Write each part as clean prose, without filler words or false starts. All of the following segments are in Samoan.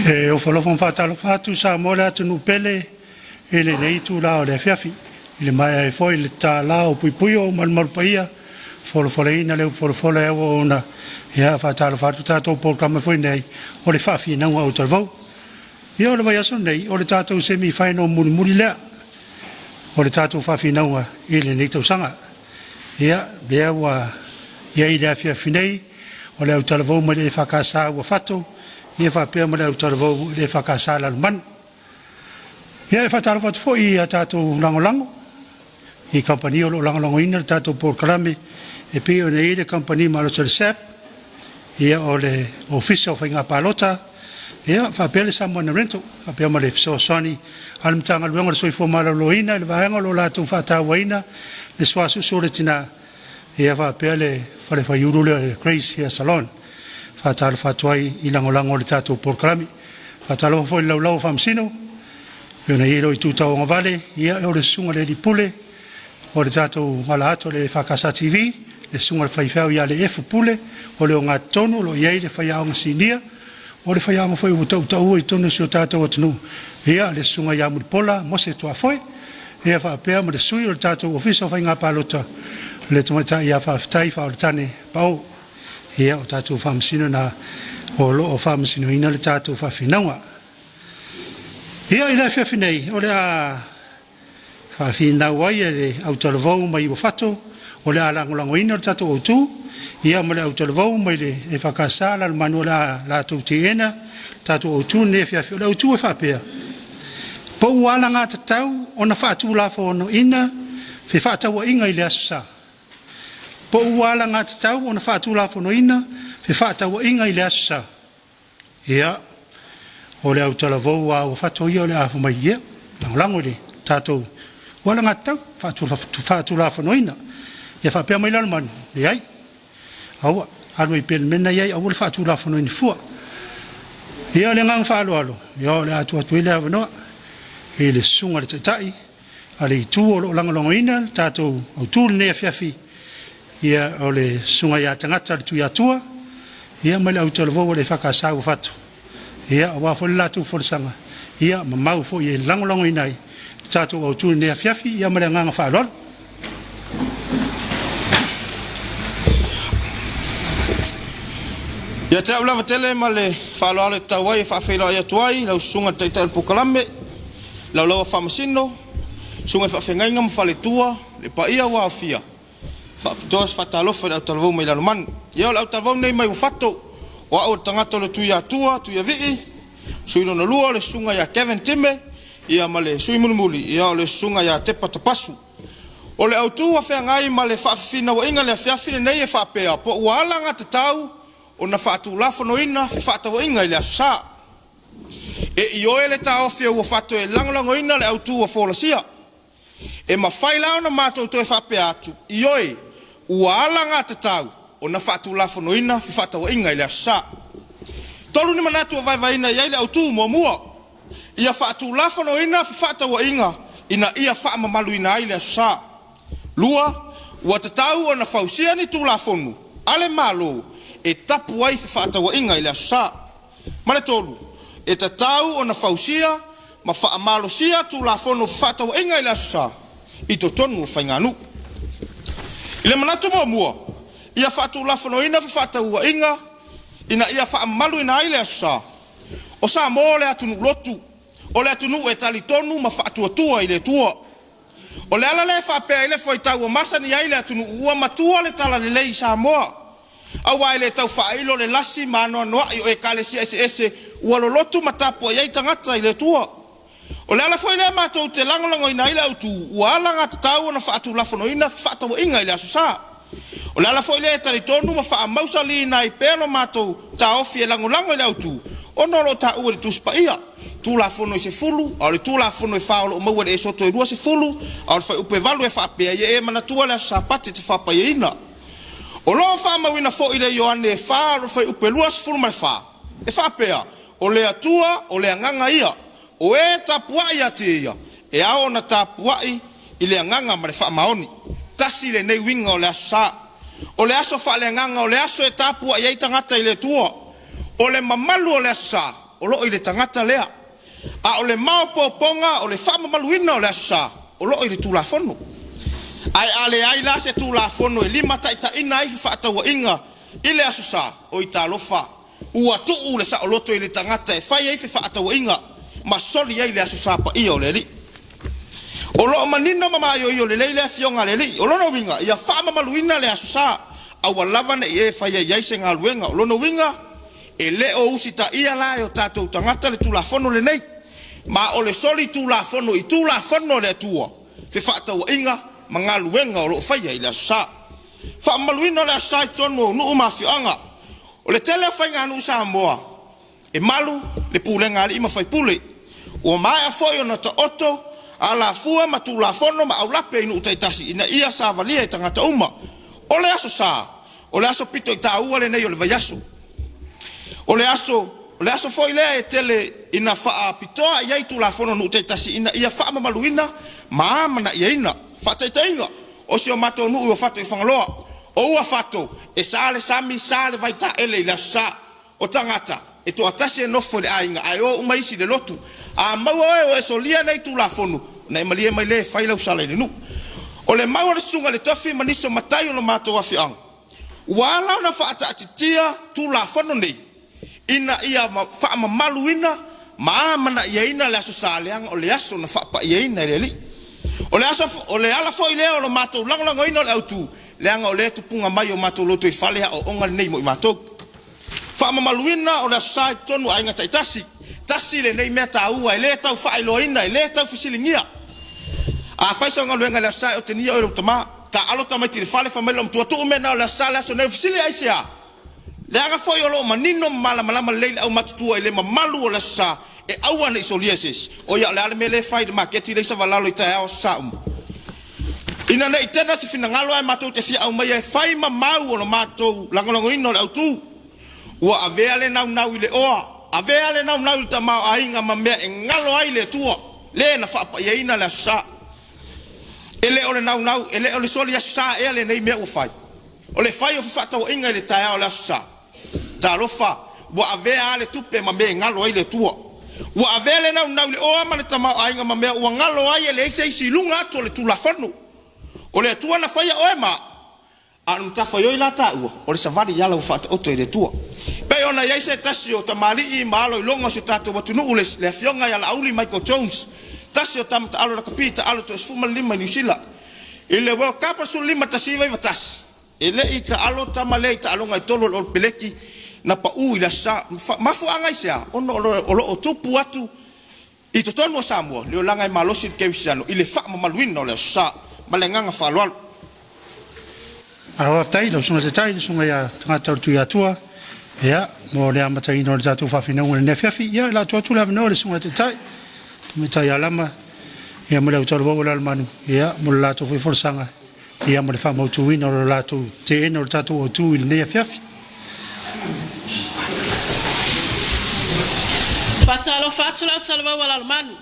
E ofo alofa ma faatalofa atu Samoa le atunuu pele i lenei itula o le afiafi. I le maea ai foi le tatala o puipui o malumalu paia, folafolaina le upu folafola e auauna, ia faatalofa atu tatou polokalame foi nei o le faafinauga autalavou. Ia o le vaiaso nei, o le tatou semi final mulimuli lea o le tatou faafinauga i lenei tausaga. Ia, lea ua i ai le afiafi nei, o le autalavou mai le EFKS Uafato, ia faapea ma le autalavou i le EFKS Lalomanu. Ia e faatalofa atu foi i a tatou lagolago, i kamupani o lo o lagolagoina le tatou polokalame e pei ona i ai le kamupani malosi o le SAP, ia o le Ofisa o Faiga Palota, ia faapea le Samoana Rental, faapea ma le fesoasoani a le Matagaluega o le Soifua Maloloina i le vaega o lo o latou faatauaina le SUASUSU o le Tina, ia faapea le fale faiulu lea o le Grace Hair Salon. Faatalofa atu ai i lagolago o le tatou polokalame. Faatalofa foi i le laulau a Faamasino, pei ona i ai lou itu tauagavale, ia o le susuga i le Alii Pule o le tatou ala atu o le EFKS TV, le susuga i le faifeau ia Leefu Pule, o le ogatotonu o lo o i ai le faiaoga sinia, o le faiaoga foi ua tautaua i totonu o si o tatou atunuu, ia le susuga ia Mulipola Mose Tuafoe, ia faapea ma le sui o le tatou Ofisa o Faiga Palota, le tamaitai ia Faafetai Faaoletane Pao. Ia, o tatou faamasino na o lo o faamasinoina le tatou faafinauga. Ia, i le afiafi nei, o le a faafinau ai e le autalavou mai Uafato, o le a lagolagoina le tatou autu, ia ma le autalavou mai le EFKS Lalomanu o le a latou teena le tatou autu lenei afiafi. O le autu e faapea, po ua alagatatau ona faatulafonoina fefaatauaiga i le Aso Sa. Po ua alagatatau ona faatulafonoina fefaatauaiga i le Aso Sa. Ia, o le autalavou a Uafato ia o le a fai mai, ia, lagolago i le tatou ua alagatatau faatulafonoina. Ia faapea mai Lalomanu, leai, aua, alu ai pea i le mea lena e i ai, aua le faatulafonoina fua. Ia, o le agaga faaaloalo, ia o le a tuu atu ai le avanoa i le susuga i le Taitai a le itu o lo o lagolagoina le tatou autu i lenei afiafi, ia o le susuga ia Tagata le Tuiatua, ia ma le autalavou a le EFKS Uafato, ia aua foi le latou folasaga, ia ma mau foi e lagolagoina ai le tatou autu i lenei afiafi, ia ma le agaga faaaloalo. Ia te au lava tele ma le faaaloalo e tatau ai e faafeiloai atu ai lau susuga i le Taitai o le Polokalame, laulau a Faamasino, susuga i faafeagaiga ma faletua, le paia ua aofia, faapitoa se faatalofa i le autalavou mai Lalomanu. Ia o le autalavou nei mai Uafato, o au o le tagata o le Tuiatua, Tuiavii, sui lona lua o le susuga ia Kevin Time, ia ma le sui mulimuli, ia o le susuga ia Tepa Tapasu. O le autu ua feagai ma le faafifinauaiga i le afiafi lenei e faapea, po ua alagatatau ona faatulafonoina fefaatauaiga i le Aso Sa. E ioe le taofi a Uafato e lagolagoina le autu ua folasia. E mafai la ona matou toe faapea atu, ioe, ua alagatatau ona faatulafonoina fefaatauaiga i le Aso Sa. Tolu ni manatu ua vaevaeina i ai le autu. Muamua, ia faatulafonoina fefaatauaiga ina ia faamamaluina ai le Aso Sa. Lua, ua tatau ona fausia ni Tulafono a le Malo e tapu ai fefaatauaiga i le Aso Sa. Ma le tolu, e tatau ona fausia ma faamalosia Tulafono o Fefaatauaiga i le Aso Sa i totonu o faiganuu. I le manatu muamua, ia faatulafonoina fefaatauaiga ina ia faamamaluina ai le Aso Sa. O Samoa o le atunuu lotu, o le atunuu e talitonu ma faatuatua i le Atua. O le ala lea e faapea ai le fuaitau ua masani ai le atunuu ua matua le talalelei i Samoa, aua e le tau faailo le lasi ma anoanoai o ekalesia eseese ua lolotu ma tapuai ai tagata i le Atua. O le ala foi lea matou te lagolagoina ai le autu ua alagatatau ona faatulafonoina fefaatauaiga i le Aso Sa. O le ala foi lea e talitonu ma faamausaliina ai pea lo matou taofi e lagolago i le autu, ona o lo o taua i le Tusi Paia, Tulafono e 10, a o le Tulafono e 4 o lo o maua i le Esoto e 20, a o le fuaiupu e 8 e faapea, Ia e manatua le aso Sapati e te faapaiaina. O lo o faamauina foi i le Ioane e 4 o le fuaiupu e 24, e faapea, O le Atua o le Agaga ia, o e tapuai ia te ia, e ao ona tapuai i le agaga ma le faamaoni. Tasi lenei uiga o le Aso Sa. O le aso faaleagaga, o le aso e tapuai ai tagata i le Atua. O le mamalu o le Aso Sa, o lo o i le tagata lea, a o le maopoopoga o le faamamaluina o le Aso Sa o lo o i le Tulafono. Ae a leai la se Tulafono e limataitaiina ai fefaatauaiga i le Aso Sa, oi talofa, ua tuu le saoloto i le tagata e fai ai fefaatauaiga ma soli ai le Aso Sa paia o le Alii. O lo o manino ma maioio lelei le Afioga a le Alii. O lona uiga, ia faamamaluina le Aso Sa, aua lava ne i e faia i ai se galuega. O lona uiga, e le o usitaia la e o tatou tagata le Tulafono lenei, ma o le soli Tulafono i Tulafono a le Atua, fefaatauaiga ma galuega o lo o faia i le Aso Sa. Faamamaluina o le Aso Sa i totonu o nuu ma afioaga. O le tele o faiganuu Samoa e malu le pulega a alii ma faipule. Ua maea foi ona taoto alafua ma Tulafono ma aulape i nuu taitasi ina ia savalia e tagata uma. O le Aso Sa, o le aso pito i taua lenei o le vaiaso. O le aso foi lea e tele ina faapitoa i ai Tulafono a nuu taitasi ina ia faamamaluina ma amanaiaina. Faataitaiga, o si o matou nuu i Uafato i Fagaloa, o Uafato e sa le sami, sa le vaitaele i le Aso Sa. O tagata e toatasi e nofo i le aiga ae o uma isi i le lotu. A maua oe ua e solia nei Tulafono, ona e malie mai lea e fai lau sala i le nuu. O le mau a le susuga i le tofi ma nisi o matai o lo matou afioaga, ua ala ona faataatitia Tulafono nei ina ia faamamaluina ma amanaiaina le Aso Sa, leaga o le aso na faapaiaina e le Alii. O le aso, o le ala foi lea o lo matou lagolagoina o le autu, leaga o lea e tupuga mai i o matou lotoifale aoaoga lenei mo i matou. Faamamaluina o le Aso Sa i totonu o aiga taitasi. Tasi lenei mea taua e le tau faailoaina, e le tau fesiligia. A fai sau galuega i le Aso Sa e otegia oe e lou tama. Taaalo tamaiti i le fale, fai mai le loomatua, tuu mea na o le Aso Sa le aso lenei. Fesili aisea? Leaga foi o lo o manino ma malamalama lelei le aumatutua i le mamalu o le Aso Sa e aua ne i solia e se isi. Oi a o le a le mea lea e fai i le maketi lea i Savalalo i taeao Aso Sa uma? Ina ne i tele se finagalo ae matou te fia aumaia e fai ma mau o le matou lagolagoina o le autu. Ua avea le naunau i le oa, avea le naunau i le tamaoaiga ma mea e galo ai le Atua, le na faapaiaina le Aso Sa. E le o le naunau, e le o le soli Aso Sa ea lenei mea ua fai? O le fai o fefaatauaiga i le taeao o le Aso Sa? Talofa, ua avea lava le tupe ma mea e galo ai le Atua. Ua avea le naunau i le oa ma le tamaoaiga ma mea ua galo ai e leai se isi i luga atu o le Tulafono. O le Atua na faia oe ma au, a o le matafaioi la taua, o le savali i ala ua faataoto e le Atua. E pei ona i ai se tasi o tamalii ma alo i luga o si o tatou atunuu, le Afioga ia Laauli Michael Jones, tasi o tama taalo lakapi taalo toa 15 i Niu Sila. I le World Cup 15 1991, E le i taalo tama lea i taaloga e tolu a le Olopeleki na pau i le Aso Sa. Mafuaaga aisea? Ona o lo o tupu atu i totonu o Samoa le olaga e malosi le kerisiano i le faamamaluina o le Aso Sa. Ma le agaga faaaloalo. Malo faafetai i lau Susuga i le Taitai, le Susuga ia Tagata o le Tuiatua, ia, mo le amataina o le tatou faafinoga i lenei afiafi. Ia, o le a tuu atu le avanoa i le Susuga i le Taitai, Tamaitai Alama, ia ma le autalavou o Lalomanu, ia, mo le latou foi folasaga, ia ma le faamautuina o le latou teena o le tatou autu i lenei afiafi. Faatalofa atu lau talavou a Lalomanu,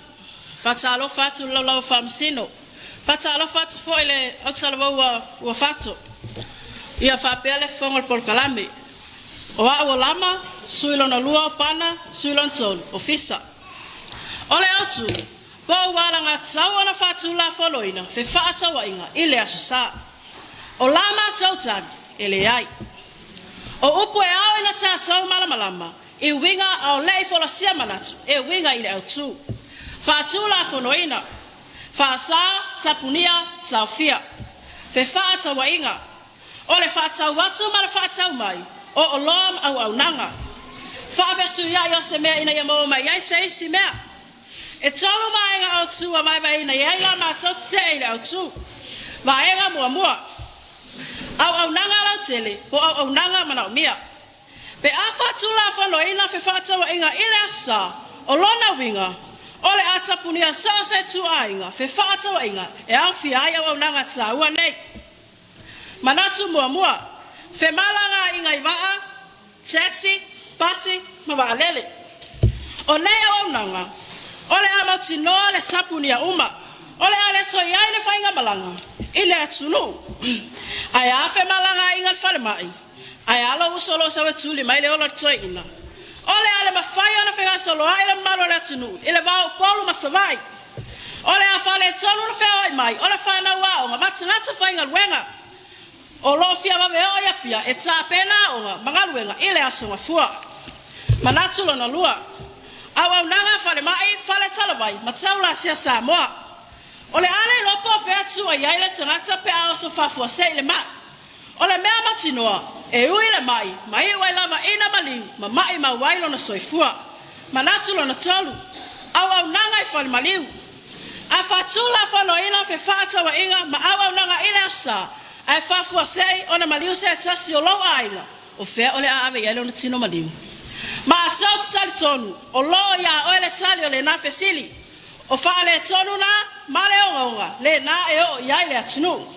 faatalofa atu le laulao faamasino, faatalofa atu foi le autalavou a Uafato, ia faapea le fofoga o le polokalame. O au o Lama, sui lona lua o Pana, sui lona tolu o Fisa. O le autu, Po ua alagatatau ona faatulafonoina fefaatauaiga i le Aso Sa. O la matou tali, e leai. O upu e ao ina tatou malamalama i uiga a o le i folasia manatu e uiga i le autu. Faatulafonoina. Faasa, tapunia, taofia. Fefaatauaiga. O le faatau atu ma le faatau mai o oloa ma auaunaga. Faafesuiai o se mea ina ia maua mai ai se isi mea. E tolu vaega autu ua vaevaeina i ai la matou tetee i le autu. Vaega muamua, Auaunaga lautele po o auaunaga manaomia. Pe a faatulafonoina fefaatauaiga i le Aso Sa, o lona uiga, o le a tapunia so o se ituaiga fefaatauaiga e aofia ai auaunaga taua nei. Manatu muamua, femalagaaiga i vaa, taxi, pasi ma vaalele. O nei auaunaga, o le a mautinoa le tapunia uma, o le a le toe i ai le faigamalaga i le atunuu. Ae a femalagaaiga i le falemai? Ae a lou uso o lo o sau e tuli mai le ola o le toeaina? O le a le mafai ona fegasoloai le mamalu o le atunuu i le va o Upolu ma Savaii. O le a faaletonu le feoai mai o le fanau aoga ma tagata faigaluega o lo o fia vave oo i Apia e tapena aoga ma galuega i le Aso Gafua. Manatu lona lua, Auaunaga falemai, fale talavai ma taulasia Samoa. O le a le iloa po o fea tua i ai le tagata pe a oso faafuasei le mai. O le mea mautinoa, e ui le mai ma iu ai lava ina maliu ma maimau ai lona soifua. Manatu lona tolu, Auaunaga i falemaliu. A faatulafonoina fefaatauaiga ma auaunaga i le Aso Sa ae faafuasei ona maliu se tasi o lou aiga, o fea o le a ave i ai lona tino maliu? Matou te talitonu o lo o iā oe le tali o lena fesili. O faaletonu na ma le ogaoga lena e oo i ai le atunuu.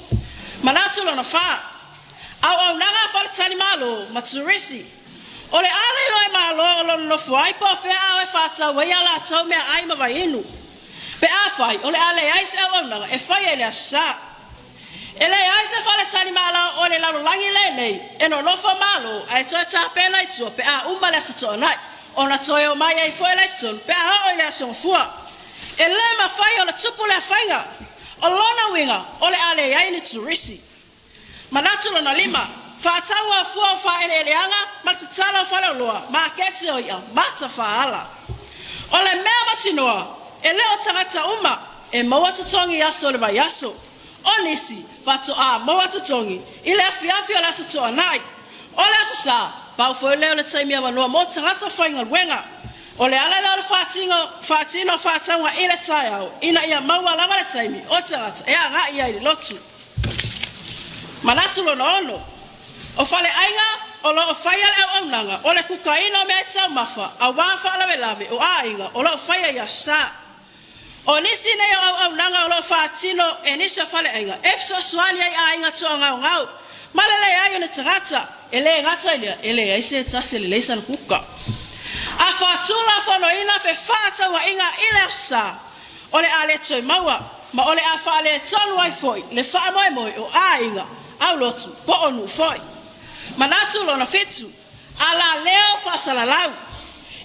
Manatu lona fa, Auaunaga a faletalimalo ma turisi. O le a le iloa e Malo o lo o nonofo ai po o fea a o e faatau ai a latou meaai ma vaiinu, pe afai o le a leai se auaunaga e faia i le Aso Sa. E leai se faletalimalo o le lalolagi lenei e nonofo malo ae toe tapena i tua pe a uma le Aso Toonai, ona toe omai ai foi lea i totonu pe a oo i le Aso Gafua. E le mafai ona tupu lea faiga. O lona uiga, o le a leai ni turisi. Manatu lona lima, faatauga o fua o faaeleeleaga ma le tatala o faleoloa, maketi o i'a ma tafaala. O le mea mautinoa, e le o tagata uma e maua totogi i aso o le vaiaso. O nisi, faatoa maua totogi i le afiafi o le Aso Toonai. O le Aso Sa, pau foi lea o le taimi avanoa mo tagata faigaluega. O le ala lea o le faatino o faatauga i le taeao ina ia maua lava le taimi o tagata e agai ai i le lotu. Manatu lona ono, o faleaiga o lo o faia le auaunaga o le kukaina o meataumafa auā faalavelave o aiga o lo o faia i Aso Sa. O nisi nei o auaunaga o lo o faatino e nisi o faleaiga e fesoasoani ai i aiga toagaogao ma le leai o ni tagata. E le gata i lea, e leai se tasi e lelei sana kuka. A faatulafonoina fefaatauaiga i le Aso Sa, o le a le toe maua ma o le a faaletonu ai foi le faamoemoe o aiga, aulotu po o nuu foi. Manatu lona fitu, Alaleo faasalalau.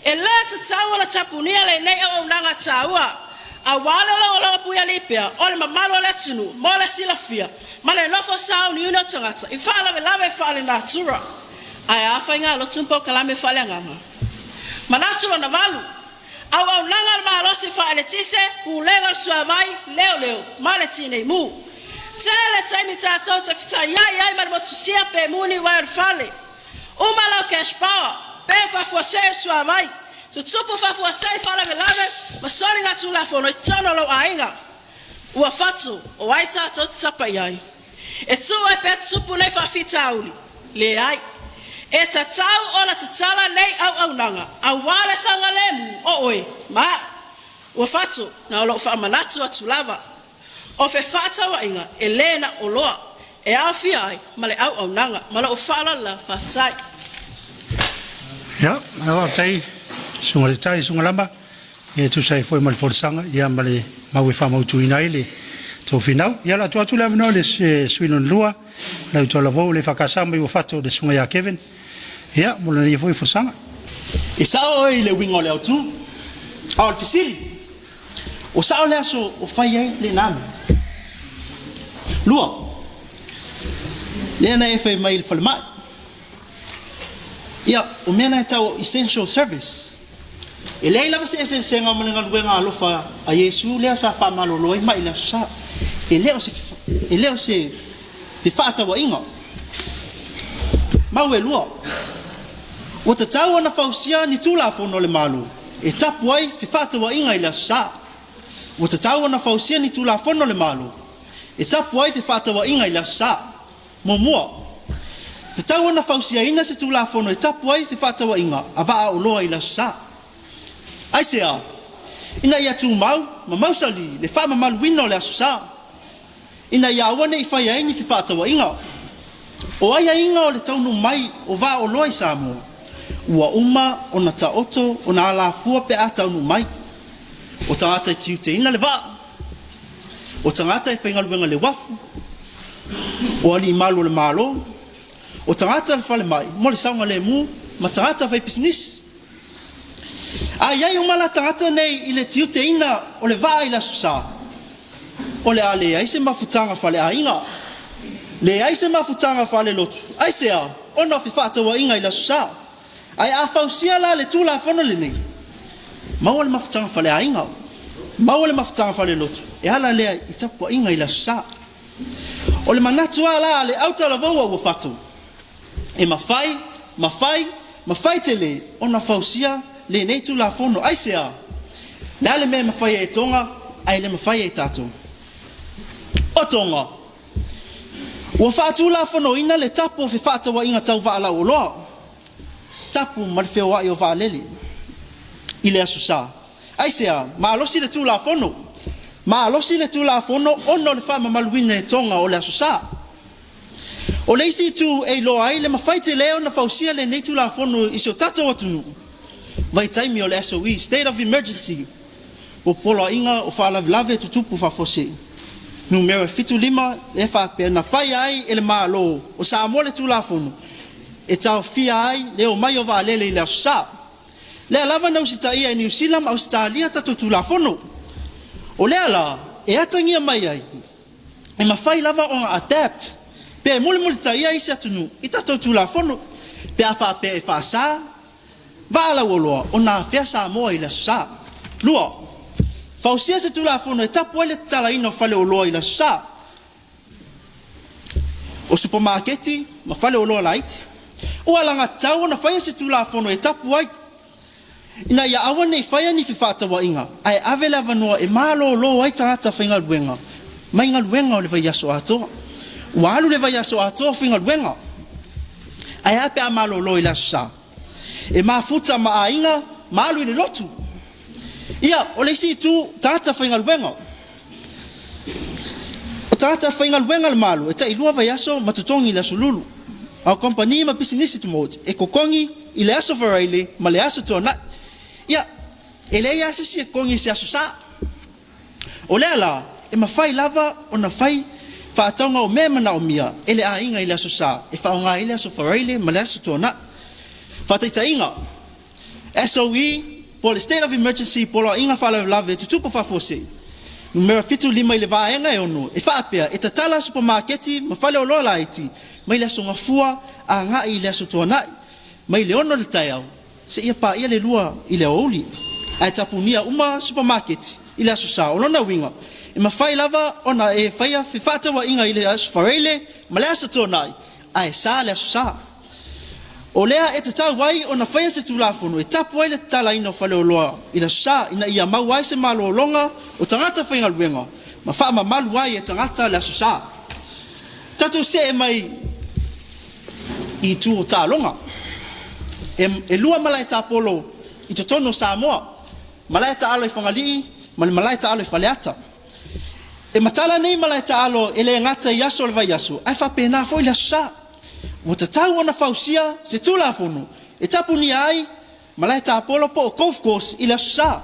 E le tatau ona tapunia lenei auaunaga taua aua le logologo puialii pea o le mamalu o le atunuu mo le silafia ma le nofo sauniuni o tagata i faalavelave faalenatura. Ae a faigalotu ma polokalame faaleagaga? Manatu lona valu, Auaunaga a le malosi faaeletise, pulega o le suavai, leoleo ma le tinei mu. Tele taimi tatou te fetaiai ai ma le motusia pe mu ni uaea o le fale. Uma lau cash power, pe faafuasei le suavai, tutupu faafuasei faalavelave ma soligatulafono i totonu o lou aiga. Ua fatu, o ai tatou te tapa i ai? E tuu ai pea tutupu nei faafitauli? Leai. E tatau ona tatala nei auaunaga aua le saogalemu o oe ma au. Ua fatu, na o lou faamanatu atu lava. O fefaatauaiga e le na oloa e aofia ai ma le auaunaga. Ma lou faaaloalo lava, faafetai. Ia, malo faafetai susuga i le Tai, susuga Lama, ia e tusa ai foi ma le folasaga ia ma le mau e faamautuina ai le tou finau. Ia o le a tuu atu le avanoa i le sui usufono lona lua, lau Talavou le EFKS mai Uafato le susuga ia Kevin, ia mo lana ia foi folasaga. E sao oe i le uiga o le autu, a o le fesili, O sao le aso o fai ai lena mea? Lua, lea na e fai mai i le falemai. Ia, o mea na e tau o essential service. E leai lava se eseesega ma le galuega alofa a Iesu lea sa faamalolo ai mai i le Aso Sa. E le o se, e le o se fefaatauaiga. Mau e lua, ua tatau ona fausia ni Tulafono a le Malo e tapu ai fefaatauaiga i le Aso Sa. Ua tatau ona fausia ni Tulafono a le Malo e tapu ai fefaatauaiga i le Aso Sa. Muamua, tatau ona fausiaina se Tulafono e tapu ai fefaatauaiga a vaa oloa i le Aso Sa. Aisea? Ina ia tumau ma mausali le faamamaluina o le Aso Sa. Ina ia aua ne i faia ai ni fefaatauaiga. O aiaiga o le taunuu mai o vaa oloa i Samoa, ua uma ona taoto ona alafua pe a taunuu mai. O tagata e tiuteina le vaa, o tagata e faigaluega i le uafu, o alii malu o le Malo, o tagata o le falemai mo le saogalemu ma tagata faipisinisi. A i ai uma la tagata nei i le tiuteina o le vaa i le Aso Sa, o le a leai se mafutaga faaleaiga, leai se mafutaga faalelotu. Aisea? Ona o fefaatauaiga i le Aso Sa. Ae a fausia la le Tulafono lenei, maua le mafutaga faaleaiga, maua le mafutaga faalelotu, e ala lea i tapuaiga i le Aso Sa. O le manatu lava la a le autalavou a Uafato, e mafai, mafai, mafai tele ona fausia lenei Tulafono. Aisea? O le a le mea e mafai ai e Toga ae le mafai ai e tatou? O Toga, ua faatulafonoina le tapu o fefaatauaiga tau vaa lauoloa, tapu ma le feoai o vaalele i le Aso Sa. Aisea? Malosi le Tulafono. Malosi le Tulafono ona o le faamamaluina e Toga o le Aso Sa. O le isi itu e iloa ai le mafai tele ona fausia lenei Tulafono i si o tatou atunuu, vaitaimi o le SOE, State of Emergency, o poloaiga o faalavelave tutupu faafuasei numera 75 lea faapea na faia ai e le Malo o Samoa le Tulafono e taofia ai le omai o vaalele i le Aso Sa. Lea lava na usitaia e Niu Sila ma Ausetalia tatou Tulafono. O lea la e atagia mai ai e mafai lava ona adapt pe mulimulitaia isi atunuu i tatou Tulafono pe a faapea e faasa vaa lauoloa ona afea Samoa i le Aso Sa. 2. Fausia se Tulafono e tapu ai le tatalaina o faleoloa i le Aso Sa, o supamaketi ma faleoloa laiti. Ua alagatatau ona faia se Tulafono e tapu ai ina ia aua ne i faia ni fefaatauaiga ae ave le avanoa e malolo ai tagata faigaluega mai galuega o le vaiaso atoa. Ua alu le vaiaso atoa o faigaluega, ae a pe a malolo i le Aso Sa? E mafuta ma aiga ma alu i le lotu. Ia, o le isi itu, tagata faigaluega. O tagata faigaluega a le Malo e tailua vaiaso ma totogi i le Aso Lulu. A o kamupani ma pisinisi tumaoti e totogi i le Aso Faraile ma le Aso Toonai. Ia, e leai lava se isi e totogi i se Aso Sa. O lea la, e mafai lava ona fai faatauga o mea e manaomia e le aiga i le Aso Sa e faaaoga ai le Aso Faraile ma le Aso Toonai. Faataitaiga, SOE po o le State of Emergency Poloaiga Faalavelave Tutupu Faafuasei Numera 75 i le vaega e 6 e faapea e tatala supamaketi ma faleoloa laiti mai le Aso Gafua agai i le Aso Toonai mai le 6 i le taeao seia paia le 2 i le aoauli ae tapunia uma supamaketi i le Aso Sa. O lona uiga e mafai lava ona e faia fefaatauaiga i le Aso Faraile ma le Aso Toonai ae sa le Aso Sa. O lea e tatau ai ona faia se Tulafono e tapu ai le tatalaina o faleoloa i le Aso Sa ina ia maua ai se malologa o tagata faigaluega ma faamamalu ai e tagata le Aso Sa. Tatou see mai i itu o taaloga. E, e lua malae tapolo i totonu o Samoa, malae taalo i Fagalii ma le malae taalo i Faleata. E matala nei malae taalo e le gata i aso o le vaiaso ae faapena foi le Aso Sa. Ua tatau ona fausia se Tulafono e tapunia ai malae tapolo po o golf course i le Aso Sa,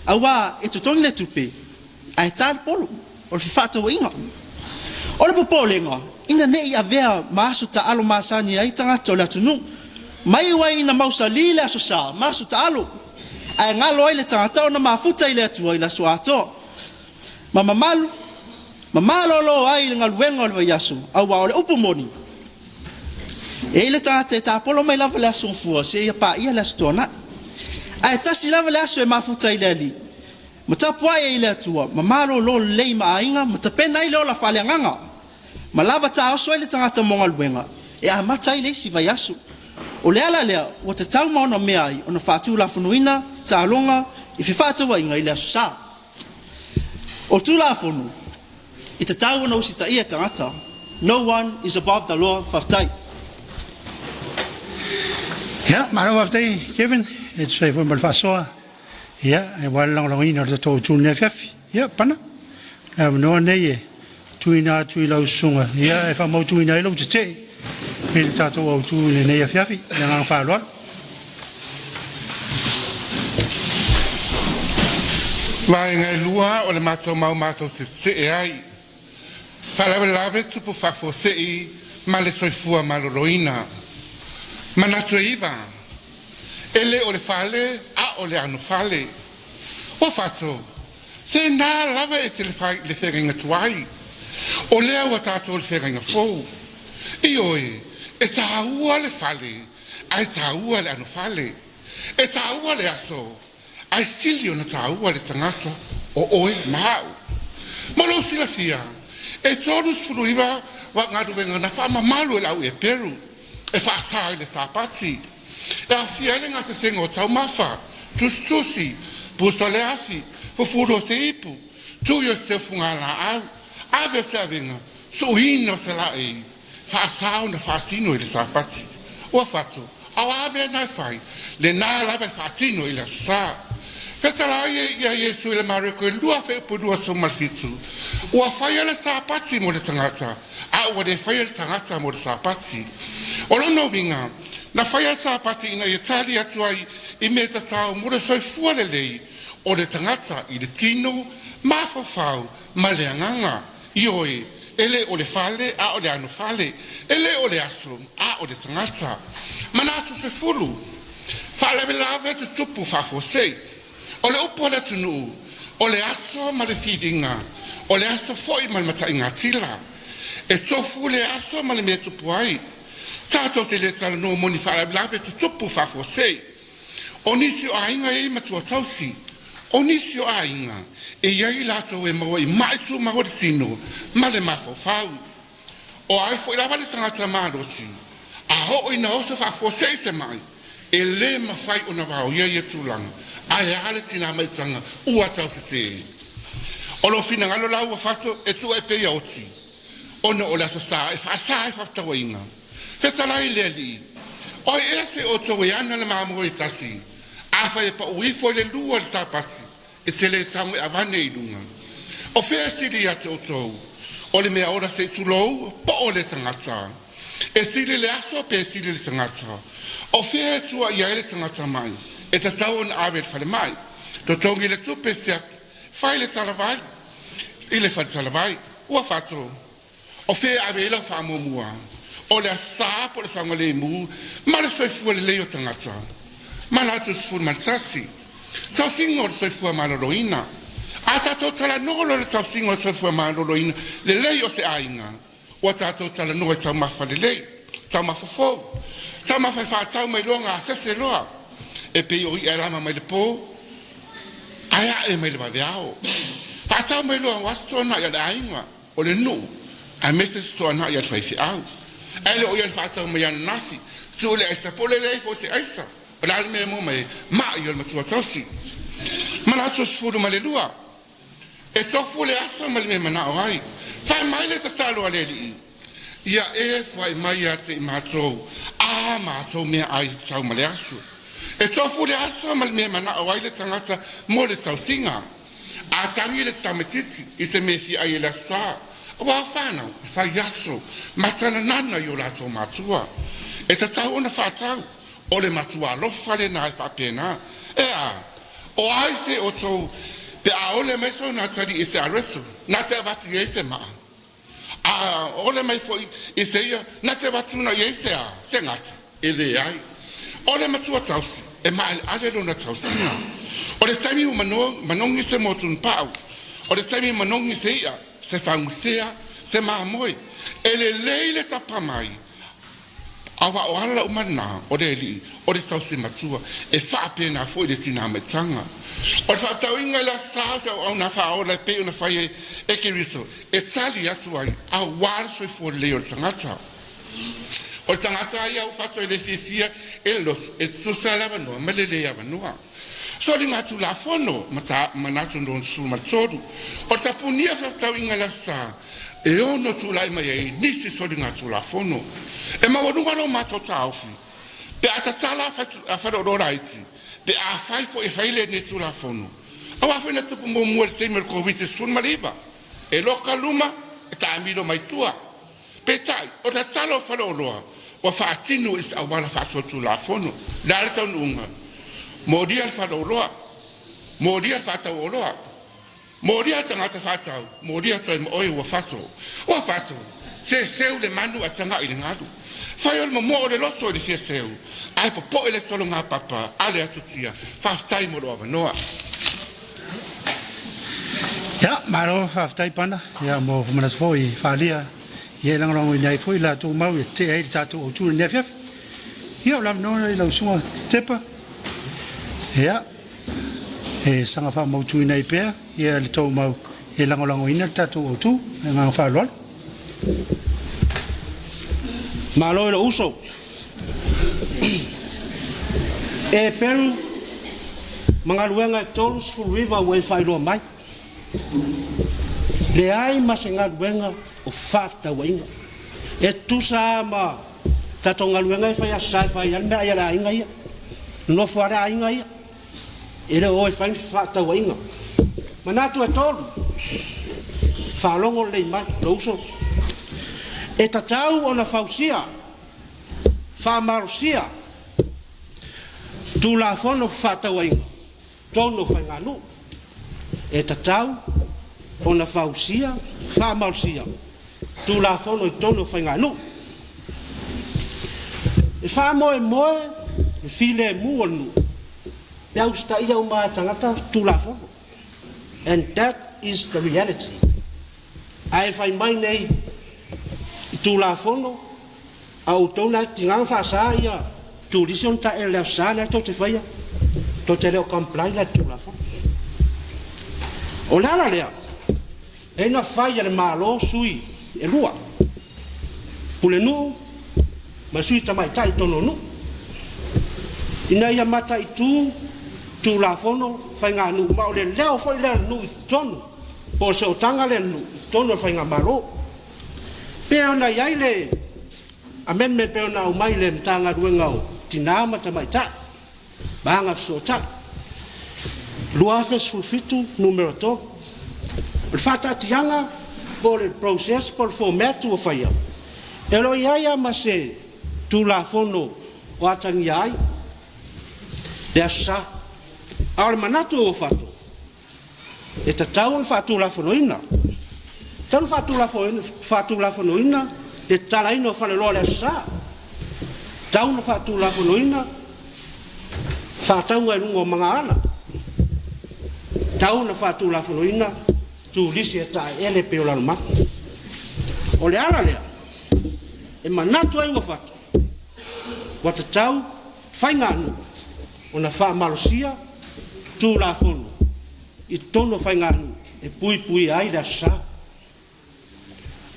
aua e totogi le tupe ae ta le polo o le fefaatauaiga. O le popolega, ina ne i avea ma aso taalo masani ai tagata o le atunuu, ma iu ai ina mausali le Aso Sa ma aso taalo, ae galo ai le tagata ona mafuta i le Atua i le aso atoa, ma mamalu ma malolo ai i le galuega o le vaiaso, aua o le upu moni, e i ai le tagata e tapolo mai lava le Aso Gafua seia paia le Aso Toonai, ae tasi lava le aso e mafuta ai le Alii, ma tapuai ai i le Atua, ma malolo lelei ma aiga, ma tapena ai le ola faaleagaga, ma lava taoso ai le tagata mo galuega e amata ai le isi vaiaso. O le ala lea ua tatau ma onomea ai ona faatulafonoina taaloga i fefaatauaiga i le Aso Sa. O Tulafono e tatau ona usitaia e tagata. No one is above the law. Faafetai. Ia, malo faafetai Kevin, e tusa ai foi ma le faasoa, ia, aua le lagolagoina o le tatou autu i lenei afiafi. Ia, Pana, le avanoa lenei e tuuina atu i lau susuga, ia, e faamautuina ai lou tetee i le tatou autu i lenei afiafi. I le agaga faaaloalo. Vaega e lua o le matou mau matou te tetee ai, faalavelave tupu faafuasei ma le soifua maloloina. Manatu e iva, e le o le fale a a o le anofale. Ua fato, se nā lava e te le fai le feagaiga tuai. O lea ua tatou le feagaiga fou. Ioe, e tāua le fale, ae tāua le anofale. E tāua le aso, ae sili ona tāua le tagata o oe ma a'u. Mo lou silafia, e 39 wa galuega na faamamalu e le au Eperu e faasā i le Sapati, e aofia ai le gasesega o taumafa, tusitusi, pusa o le afi, fufulu o se ipu, tui o se teufugalāau, ave o se avega, suʻuina o se laei, faasā ona faatino i le Sapati. Ua fatu, a o a mea na e fai, lenā lava e faatino i le Aso Sa. Fetalai ia Iesu i le Mareko e 20:27, ua faia le Sapati mo le tagata, a ua le faia le tagata mo le Sapati. O lona uiga, na faia le Sapati ina ia tali atu ai i mea tatau mo le soifua lelei o le tagata i le tino, mafaufau ma le agaga. Ioe, e le o le fale a o le anofale, e le o le aso a o le tagata. Manatu 10, faalavelave tutupu faafuasei. O le upu a le atunuu, o le aso ma le filiga, o le aso foi ma le mataigatila. E tofu le aso ma le mea e tupu ai. Tatou te le talanoa mo ni faalavelave tutupu faafuasei. O nisi o aiga e i ai matua tausi, o nisi o aiga e i ai i latou e maua i ma'i tumau o le tino ma le mafaufau. O ai foi lava le tagata malosi, a oo ina oso faafuasei se ma'i, e le mafai ona vaoia ia tulaga, ae a le tinā maitaga ua tausesē. O lou finagalo la ua fato e tuu ai pea ia oti, ona o le Aso Sa e faasa ai fefaatauaiga. Fetalai i le Alii, o ai ea se outou e ana le mamoe e tasi, afai e pau ifo i le lua i le Sapati, e te le tago e avane i luga? O fea e sili ia te outou, o le mea ola se i tulou, po o le tagata? E sili le aso pe sili le tagata? O fea e tua i ai le tagata ma'i, e tatau ona ave i le falemai, totogi le tupe siaki, fai le talavai i le fale talavai. Ua fato, o fea e ave i ai lau faamuamua? O le Aso Sa po o le saogalemu ma le soifua lelei o tagata? Manatu 11. Tausiga o le soifua maloloina. A tatou talanoa loa i le tausiga o le soifua maloloina lelei o se aiga, ua tatou talanoa i taumafa lelei, taumafa fou, taumafa e faatau mai loa gasese loa, e pei o i'a e lama mai le po ae a'e mai le vaveao. Faatau mai loa aua se toanai a le aiga, o le nuu, aemaise se toanai a le faifeau. Ae le o ia na faatau mai ananafi, tuu le aisa po o le leai foi o se aisa. O le a le mea e maua mai ai? Ma'i o le matua tausi. Manatu 12. E tofu le aso ma le mea e manao ai. Fai mai le tatalo a le Alii, Ia e fuai mai ia te i matou ā matou meaai tatau ma le aso. E tofu le aso ma le mea e manao ai le tagata mo le tausiga. A tagi le tamaitiiti i se mea e fia ai e le Aso Sa, aua o fanau e fai aso ma tananana i o latou matua. E tatau ona faatau. O le matua alofa lenā e faapena. E a, o ai se outou pe a ole mai sona atalii i se aloeto, na te avatu i ai se maa? A ole mai foi i se ia, na te avatu na i ai se a, se gata? E leai. O le matua tausi, e maaleale lona tausiga. O le taimi ua manogi se motunupa'u, o le taimi manogi se i'a, se fagusea, se mamoe, e lelei le tapa mai, Aua o ala uma na o le alii o le tausi matua e faapena foi le tinā maitaga. O le faatauiga i le aso sa o se auauna faaola e pei ona fai ai e Keriso e tali atu ai aua le soifua lelei o le tagata. O le tagata a ia ua faatoa e le fiafia e le loto e tutusa le avanoa ma le le avanoa. Soligatulafono ma manatu 63. O le tapunia fefaatauiga i le Aso Sa e ono tulai mai ai nisi soligatulafono. E maualuga lo matou taofi pe a tatala a faleoloa laiti pe afai foi e fai lenei Tulafono. Aua foi na tupu muamua i le taimi o le Koviti-19, e loka luma e taamilo mai tua. Peitai, o le tatalo o faleoloa ua faatino i se auala faasolitulafono. O le a le taunuuga? Molia le faleoloa, molia le faatau oloa, molia le tagata faatau, molia atu ai ma oe ua fato. Ua fato. Se seu le manu ae tagai i le galu. Fai o le momo'o o le loto i le fia seu, ae popo'e le tologapapa a le atutia. Faafetai mo lou avanoa. Ia, malo faafetai Pana, ia mo manatu foi i faaalia ia e lagolagoina ai foi la tou mau e tetee ai le tatou autu i lenei afiafi. Ia, o le avanoa lenei i lau Susuga Tepa, ia, e saga faamautuina ai pea ia le tou mau e lagolagoina le tatou autu. Ma le agaga faaaloalo. Malo i lou uso. E Peru ma galuega e 39 ua e faailoa mai. Leai ma se galuega o faafetauaiga. E tusa lava ma tatou galuega e fai Aso Sa e fai ai le meaai a le aiga ia. Nofo lava le aiga ia. E le o o e fai ni fefaatauaiga. Manatu e tolu, faalogo lelei mai lou uso, e tatau ona fausia, faamalosia Tulafono o Fefaatauaiga totonu o faiganuu. E tatau ona fausia, faamalosia Tulafono i totonu o faiganuu. E faamoemoe le filemu o le nuu pe a usitaia uma lava e tagata Tulafono. And that is the reality. Ae fai mai nei i Tulafono a outou na tiga ona faasa ia turisi ona taele i le Aso Sa lea tou te faia, tou te le o comply la i le Tulafono. O le ala lea, lea na fai e le Malo sui e lua, Pulenuu ma le Sui Tamaitai i totonu o nuu, ina ia mataitu Tulafono faiganuu, ma o le leo foi lea o le nuu i totonu, po o le sootaga lea a le nuu i totonu o le faigamalo. Pe ona i ai le amendment pei ona aumai i le Matagaluega o Tina ma Tamaitai ma Agafesootai, 2017 Nu.3. O le faataatiaga po o le process po o le format ua faia, e le o i ai lava ma se Tulafono o atagia ai le Aso Sa. A o le manatu o Uafato, E tatau ona faatulafonoina. E tatau ona faatulafonoina le tatalaina o faleoloa i le Aso Sa. E tatau ona faatulafonoina faatauga i luga o magaala. E tatau ona faatulafonoina turisi e taeele pei o Lalomanu. O le ala lea e manatu ai Uafato, ua tatau faiganuu ona faamalosia Tulafono i totonu o faiganuu e puipuia ai le Aso Sa.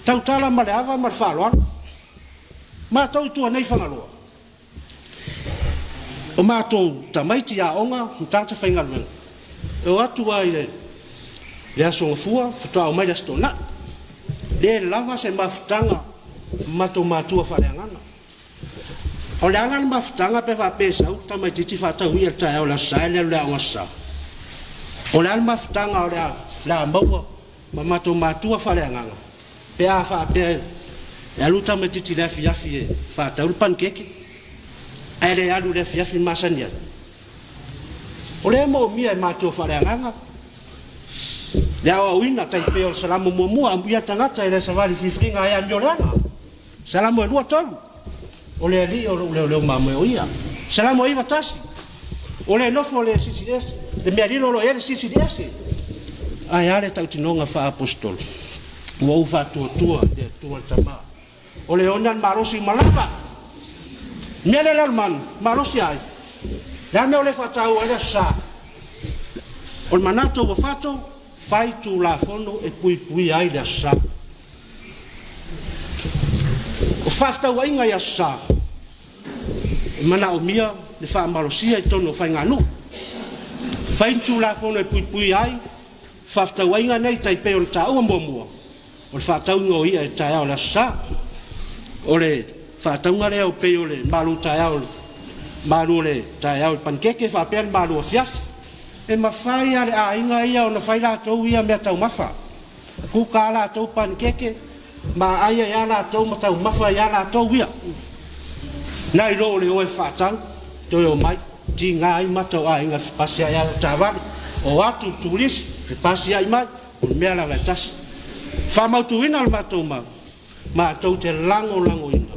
Tautala ma le ava ma le faaaloalo. Matou i tua nei i Fagaloa, o matou tamaiti aoga ma tagata faigaluega, e o atu lava i le Aso Gafua faatoa omai i le Aso Toonai. Le lava se mafutaga ma matou matua faaleagaga. O le a la le mafutaga pe faapea e sau le tamaitiiti faatau i'a i le taeao o le Aso Sa e le alu i le aoga Aso Sa? O le a le mafutaga o le a maua ma matou matua faaleagaga pe a faapea e alu le tamaitiiti i le afiafi e faatau le panikeke ae le alu i le afiafi masani ai? O lea e moomia e matua faaleagaga le aoaoina tai pei o le Salamo muamua, Amuia tagata e le savali filifiliga ae amioleaga. Salamo e 2 3, O le Alii o lou leoleo mamoe o ia. Salamo e 9 1, O le nofo o le Silisili Ese, le mea lilo o lo o i ai le Silisili Ese. Ae a le tautinoga faa-aposetolo? Ua ou faatuatua i le Atua le Tama, o le ona le malosi uma lava. Mea lea Lalomanu, malosi a ai? Le a mea o le faataua ai le Aso Sa? O le manatu ua fato, fai Tulafono e puipuia ai le Aso Sa. O faafetauaiga i Aso Sa, e manaomia le faamalosia i totonu o faiganuu. Fai ni Tulafono e puipuia ai faafetauaiga nei tai pei ona taua muamua, o le faatauga o i'a i le taeao o le Aso Sa. O le faatauga lea o pei o le malu taeao, malu o le taeao i panikeke faapea le malu afiafi. E mafai lava le aiga ia ona fai latou ia meataumafa. Kuka a latou panikeke ma ai ai a latou ma taumafa ai a latou ia. Nai lo o le o e faatau, toe omai, tiga ai mata o aiga e fepasiai ai o taavale, o atu turisi, fepasiai mai, o le mea lava e tasi. Faamautuina le matou mau. matou te lagolagoina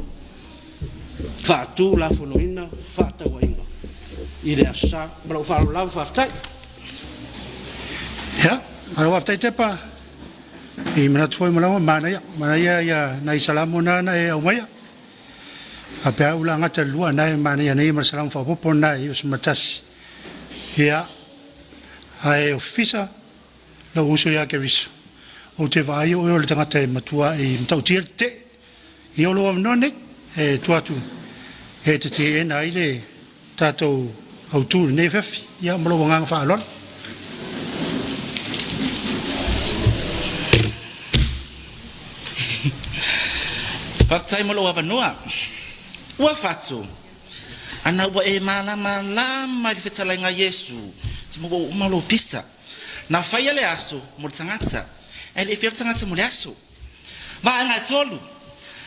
faatulafonoina fefaatauaiga i le Aso Sa. Ma lou faaaloalo lava, faafetai. Ia, malo faafetai Tepa i manatu foi ma lagona, manaia, manaia ia nai Salamo na na e aumaia. Faapea au la gata le lua na e manaia nei ma le Salamo faaopoopo na e 91. Ia, ae ofisa lou uso ia Keriso, ou te vaai o oe o le tagata e matua e matautia le tetee. Ia o lou avanoa nei e tuu atu e te teena ai le tatou autu i lenei afiafi. Ia ma lou agaga faaaloalo. Faafetai mo lou avanoa. Ua fatu, ana ua e malamalama i le fetalaiga a Iesu, te maua uma lou pisa. Na faia le aso mo le tagata, ae le i faia le tagata mo le aso. Vaega e tolu,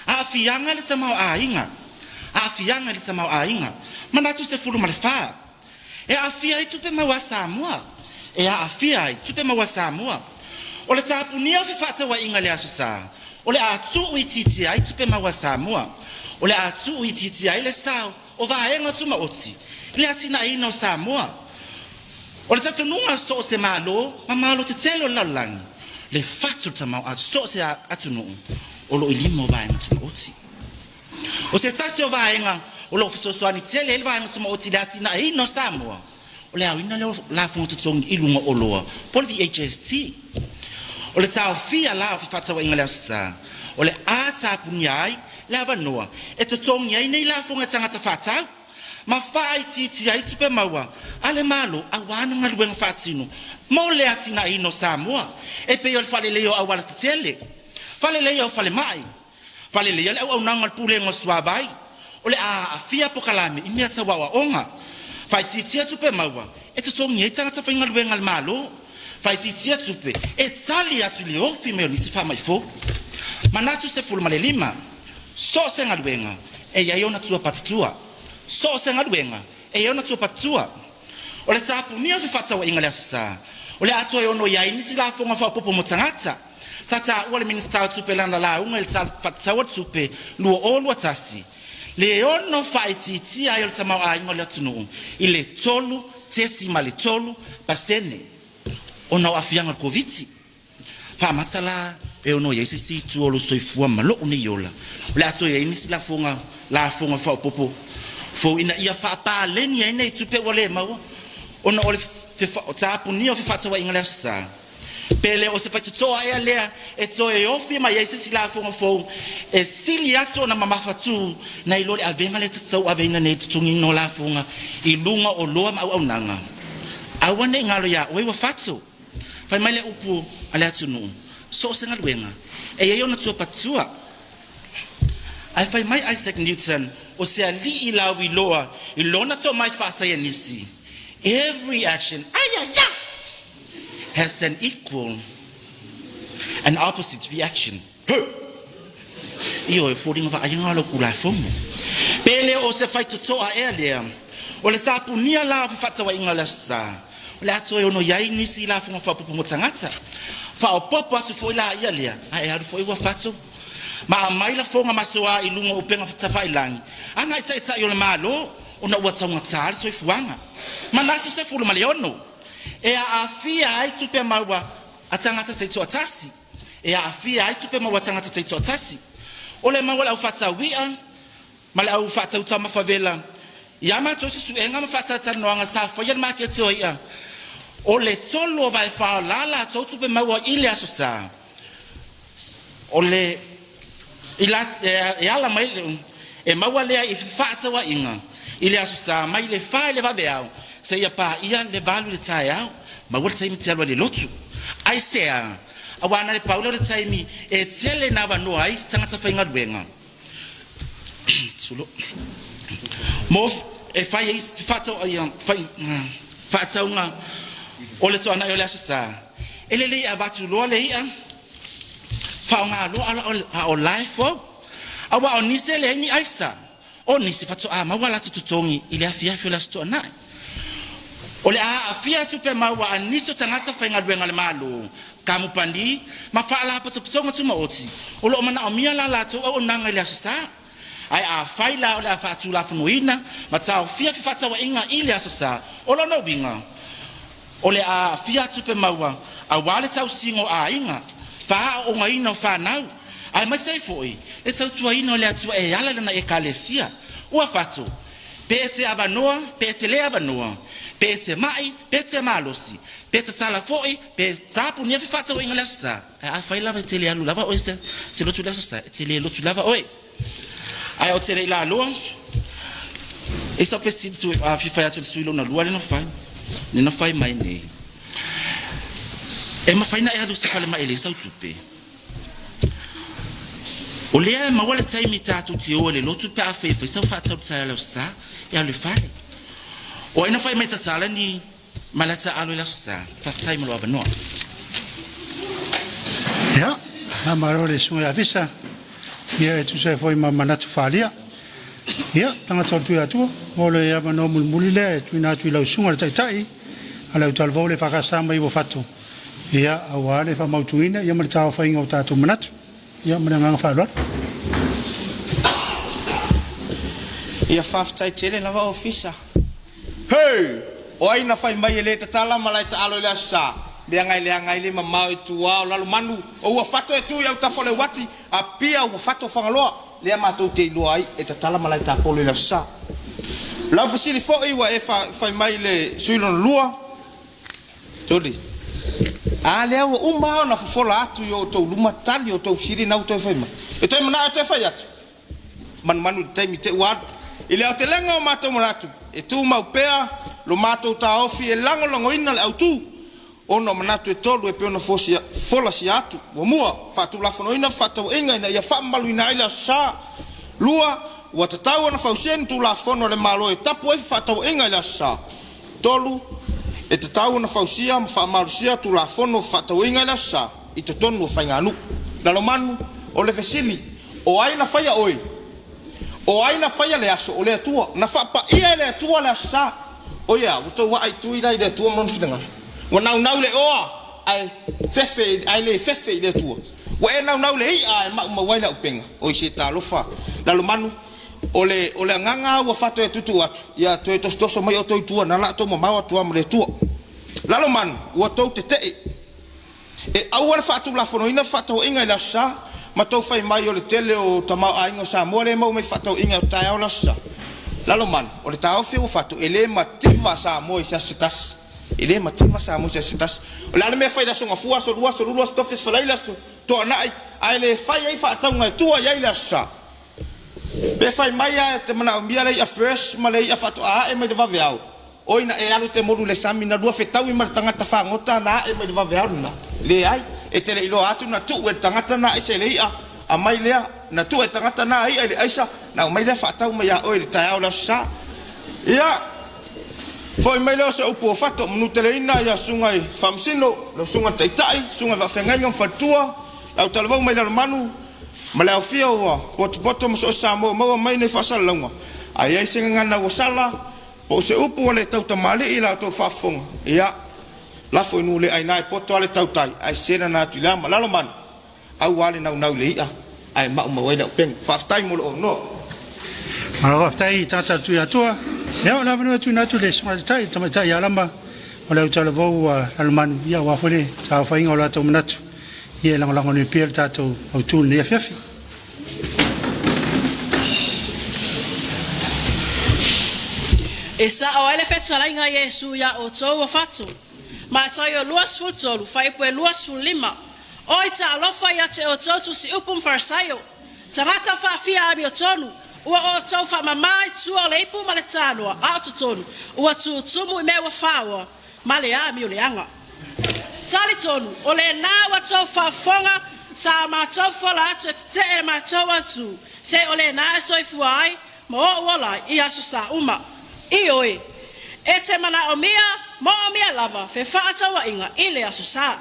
Aafiaga i le tamaoaiga Aafiaga i le tamaoaiga Manatu 14 E aafia ai tupe maua a Samoa E aafia ai tupe maua a Samoa O le tapunia o fefaatauaiga i le Aso Sa, o le a tuuitiitia ai tupe maua a Samoa. O le a tuuitiitia ai le sao o vaega tumaoti i le atinaeina o Samoa. O le talitonuga a so o se Malo ma Malo tetele o le lalolagi, le fatu o le tamaoa so o se atunuu o lo o i lima o vaega tumaoti. O se tasi o vaega o lo o fesoasoani tele ai le vaega tumaoti i le atinaeina o Samoa, o le aoina lea o lafoga totogi i luga o oloa po o le VHST. O le taofia la o fefaatauaiga i le Aso Sa, o le a tapunia ai le avanoa e totogi ai nei lafoga e tagata faatau ma faaitiitia ai tupe maua a le Malo aua ana galuega faatino mo le atinaeina o Samoa e pei o le faaleleia o auala tetele, faaleleia o falemai, faaleleia le auaunaga o le Pulega o Suavai, o le a aafia polokalame i mea tau aoaoga, faaitiitia tupe maua e totogi ai tagata faigaluega a le Malo, faaitiitia tupe e tali atu i le ofi mai o nisi faamai fou. Manatu 15, So o se galuega e i ai ona tua patatua. So o se galuega e i ai ona tua patatua. O le tapunia o fefaatauaiga i le Aso Sa, o le a toe ono i ai nisi lafoga faaopoopo mo tagata. Sa taua le Minisita o Tupe i lana lauga i le Tala Faatatau o le Tupe 2021, le ono faaitiitia ai o le tamaoaiga o le atunuu i le 3.3 pasene ona o aafiaga o le Koviti. Faamata la e ono i ai se isi itu o lou soifua ma lou nei ola, o le a toe i ai nisi lafoga, lafoga faaopoopo fou ina ia faapaleni ai nei tupe ua le maua ona o le tapunia o fefaatauaiga i le Aso Sa. Pe le o se faitotoa ea lea e toe ofi mai ai se isi lafoga fou e sili atu ona mamafa tu nai lo le avega lea e tauaveina nei i le totogiina o lafoga i luga o oloa ma auaunaga. Aua ne i galo iā oe ua fatu. Fai mai le upu a le atunuu, so o se galuega, e i ai ona tuapatua. Ae fai mai Isaac Newton, o se alii lauiloa i lona tomai faasaienisi, Every action, ai-ai-a! Has an equal and opposite reaction. Huh! Ioe, o foliga vaaia na o lau Tulafono. Pe le o se faitotoa ea lea, o le tapunia la o fefaatauaiga o le Aso Sa, o le a toe ono i ai nisi lafoga faaopoopo mo tagata. Faaopoopo atu foi laia lea, ae alu foi ua fato. Ma aumai lafoga masoa i luga o upega tafailagi a nai taitai o le Malo, ona ua taugata le soifuaga. Manatu 16, e aafia ai tupe maua a tagata taitoatasi. E aafia ai tupe maua a tagata taitoatasi. O le mau a le au faatau i'a ma le au faatau taumafa vela i a matou suesuega ma faatalatalanoaga sa faia i le maketi o i'a, o le tolu o vaefa o la latou tupe maua i le Aso Sa, o le i la, e ala mai e maua lea i fefaatauaiga i le Aso Sa mai le fa i le vaveao seia paia le valu i le taeao. Maua le taimi te alu ai i le lotu. Aisea? Aua na le pau lea o le taimi e tele ina avanoa ai se tagata faigaluega mo e fai ai fefaatauga o le toanai o le Aso Sa. E lelei avatu loa le i'a faaaoga loa a o la e fou. Aua o nisi e leai ni aisa, o nisi faatoa maua a latou totogi i le afiafi o le Aso Toonai. O le a aafia tupe maua a nisi o tagata faigaluega a le Malo. Kamupani, ma Faalapotopotoga Tumaoti o lo o manaomia la latou auaunaga i le Aso Sa. Ae afai la o le a faatulafonoina ma taofia fefaatauaiga i le Aso Sa, o lona uiga o le a aafia tupe maua aua le tausiga o aiga, faaaoogaina o fanau, aemaise ai foi le tautuaina o le Atua e ala i lana Ekalesia. Ua fatu, pe e te avanoa, pe e te le avanoa, pe e te mai, pe e te malosi, pe tatala foi, pe tapunia fefaatauaiga i le Aso Sa, ae afai lava e te le alu lava oe i se lotu i le Aso Sa, e te le lotu lava oe. Ae ou te le i laloa, e sau fesili tu a fia fai atu i le sui lona lua lea na fai, lea na fai mai nei. E mafai na e alu i se falemai e leai sau tupe. O lea e maua le taimi tatou te o ai i le lotu pe afai e fai sau faatau taeao i le Aso Sa, e alu i le fale. O ai na fai mai tatala ni mala taaalo i le Aso Sa? Faafetai mo lou avanoa. Ia, faamalo i le Susuga ia Afisa, ia e tusa ai foi ma manatu faaalia. Ia, tagata o le Tuiatua, mo le avanoa mulimuli lea e tuuina atu i lau Susuga i le Taitai a le Autalavou le EFKS ma Uafato, ia, aua le faamautuina ia ma le taaofaiga o tatou manatu. Ia, ma le agaga faaaloalo. Ia faafetai tele lava Ofisa. Heu! O ai na fai mai e le tatala ma lae taalo i le Aso Sa? Leaga e leaga ai le mamao i tua o Lalomanu, o ua fato e tu i autafa o le uati, Apia ua fato Fagaloa, lea matou te iloa ai e tatala ma lae tapolo i le Aso Sa. Lau fesili foi ua e fai mai i le sui lona lua, Tuli. A lea ua uma lava ona fofola atu i o outou luma tali o outou fesili na ua toe fai mai. E toe manao e toe fai atu? Manumanu i le taimi te ua alu. I le aotelega o matou manatu, e tumau pea lo matou taofi e lagolagoina le autu ona o manatu e tolu e pei ona folasia atu. Muamua, faatulafonoina fefaatauaiga ina ia faamamaluina ai le Aso Sa. Lua, ua tatau ona fausia ni Tulafono a le Malo e tapu ai fefaatauaiga i le Aso Sa. 3, E tatau ona fausia ma faamalosia Tulafono o Fefaatauaiga i le Aso Sa i totonu o faiganuu. Lalomanu, O le fesili, o ai na faia oe? O ai na faia le aso? O le Atua. Na faapaia e le Atua le Aso Sa. O ia, ua tou aa i tui la i le Atua ma Lona finagalo. Ua naunau i le oa, ae fefe, ae le fefe i le Atua. Ua e naunau i le i'a ae maumau ai le auupega. Oi se talofa! Lalomanu, O le, o le agaga a ua faatoe tuutuu atu, ia toe tosotoso mai outou i tua, na la outou mamao atu lava ma le Atua. Lalomanu, ua tou tete'e. E aua le faatulafonoina fefaatauaiga i le Aso Sa, ma tou fai mai o le tele o tamaoaiga o Samoa lea e maua mai fefaatauaiga o taeao le Aso Sa. Lalomanu, o le taofi ua fatu, e le mativa Samoa i se aso se tasi. E le mativa Samoa i se aso se tasi. O le a le mea e fai i le Aso Gafua, Aso Lua, Aso Lulu, Aso Tofi, Aso Faraile, Aso Toanai, ae le fai ai faatauga e tua i ai le Aso Sa? Pe fai mai a e te manaomia le i'a fresh ma le i'a faatoa a'e mai le vaveao, oi na e alu te molu i le sami na lua fetaui ma le tagata fagota na a'e mai le vaveao lena. Leai, e te le iloa atu na tuu e le tagata na aisa i le i'a, aumai lea, na tuu e le tagata na i'a i le aisa, na aumai lea faatau mai ia oe i le taeao o le Aso Sa. Ia, foi mai lea o se upu o Fato, manuteleina ia Susuga i Faamasino, lau Susuga i le Taitai, Susuga i Faafeagaiga ma Faletua, lau Talavou mai Lalomanu, Ma le aofia ua potopoto ma so o se Samoa ua maua mai nei faasalalauga, a i ai se gagana ua sala, po o se upu ua le tau tamalii i la outou faafofoga, ia, lafo i nuu le aina e poto lava le tautai, ae selana atu i le ama. Lalomanu, aua le naunau i le i'a, ae maumau ai le auupega. Faafetai mo lou avanoa. Malo faafetai i tagata o le Tuiatua. Ia, o le avanoa e tuuina atu i le Susuga i le Taitai, le Tamaitai Alama o le Autalavou a Lalomanu, ia aua foi le taaofaiga o latou manatu. Ia e lagolago pea le tatou autu i lenei afiafi. E sa'o ai le fetalaiga a Iesu iā outou ua fatu. Mataio 23, fuaiupu e 25. Oi taalofa ia te outou tusiupu ma Farisaio, tagata faafia amiotonu, ua outou faamamā i tua o le ipu ma le tanoa, a o totonu ua tutumu i mea ua faoa ma le amio leaga. Talitonu, o lena ua tou faafofoga sa matou fola atu e tete'e le matou autu, se o lena e soifua ai ma o'u ola ai i aso sa uma. Ioe, e te manaomia mo'omia lava fefaatauaiga i le Aso Sa.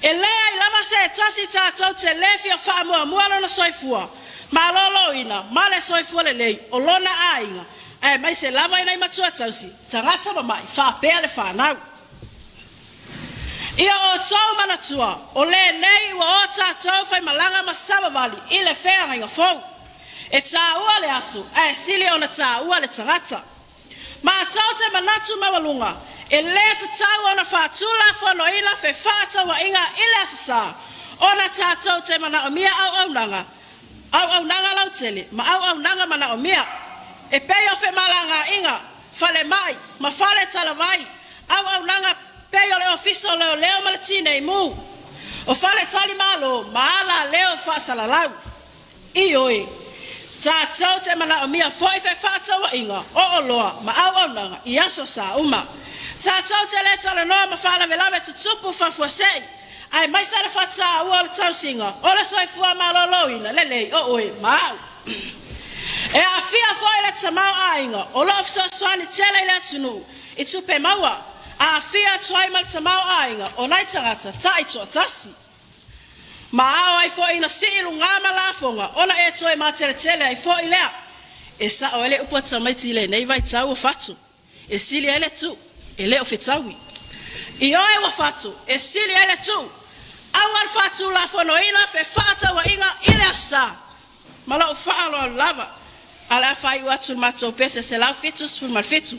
E leai lava se tasi tatou te lē fia faamuamua lona soifua malōlōina ma le soifua lelei o lona aiga aemaise lava i nai matua tausi, tagata mama'i faapea le fanau. Ia outou manatua, o lenei ua o tatou faimalaga ma savavali i le feagaiga fou. E tāua le aso, ae sili ona tāua le tagata. Matou te manatu maualuga, e le tatau ona faatulafonoina fefaatauaiga i le Aso Sa, ona tatou te manaomia auaunaga, auaunaga lautele ma auaunaga manaomia, e pei o femalagaaiga, falemai, ma fale talavai, auaunaga pei o le Ofisa o Leoleo ma le Tinei Mu, o faletalimalo ma alaleo faasalalau. Ioe, tatou te manaomia foi fefaatauaiga o oloa ma auaunaga i aso sa uma. Tatou te le talanoa ma faalavelave tutupu faafuasei, aemaise le faataua o le tausiga o le soifua maloloina lelei o oe ma au. E aafia foi le tamaoaiga o lo o fesoasoani tele i le atunuu i tupe maua, aafia atu ai ma le tamaoaiga o nai tagata taitoatasi. Ma ao ai foi ina sii luga ma lafoga ona e toe mateletele ai foi lea. E sao ai le upu a tamaiti i lenei vaitau o fatu, e sili ai le tuu, e le o fetaui. Ioe ua fatu, e sili ai le tuu, aua le faatulafonoina fefaatauaiga i le Aso Sa. Ma lou faaaloalo lava, ae o le a faaiu atu i le matou pese 177.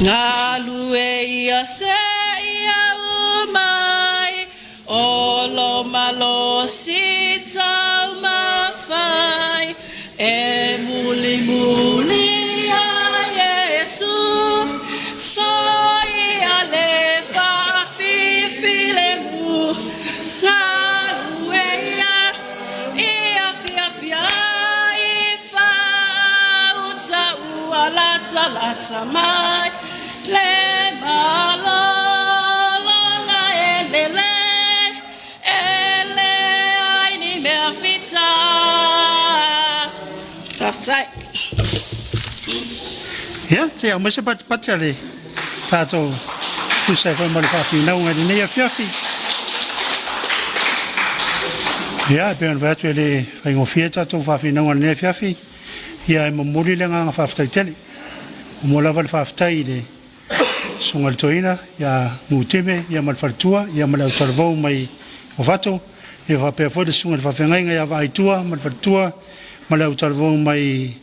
Galue ia seia aumai o lo malosi taumafai e mulimuli ia Iesu soia le faafifilemu galue ia Ia fiafia ai faauta ua latalata mai le malologa e lele e leai ni mea fita. Faafetai. Ia, se i aumai se patipati a le tatou tusa ai foi ma le faafinauga i lenei afiafi. Ia, e pei ona fai atu e le faigofie tatou faafinauga i lenei afiafi, ia e momoli le agaga faafetai tele. Muamua lava le faafetai i le Susuga i le Toeaina ia Nutime ia ma le faletua ia ma le autalavou mai Uafato, ia faapea foi le Susuga i le Faafeagaiga ia Vaaitua ma le faletua ma le autalavou mai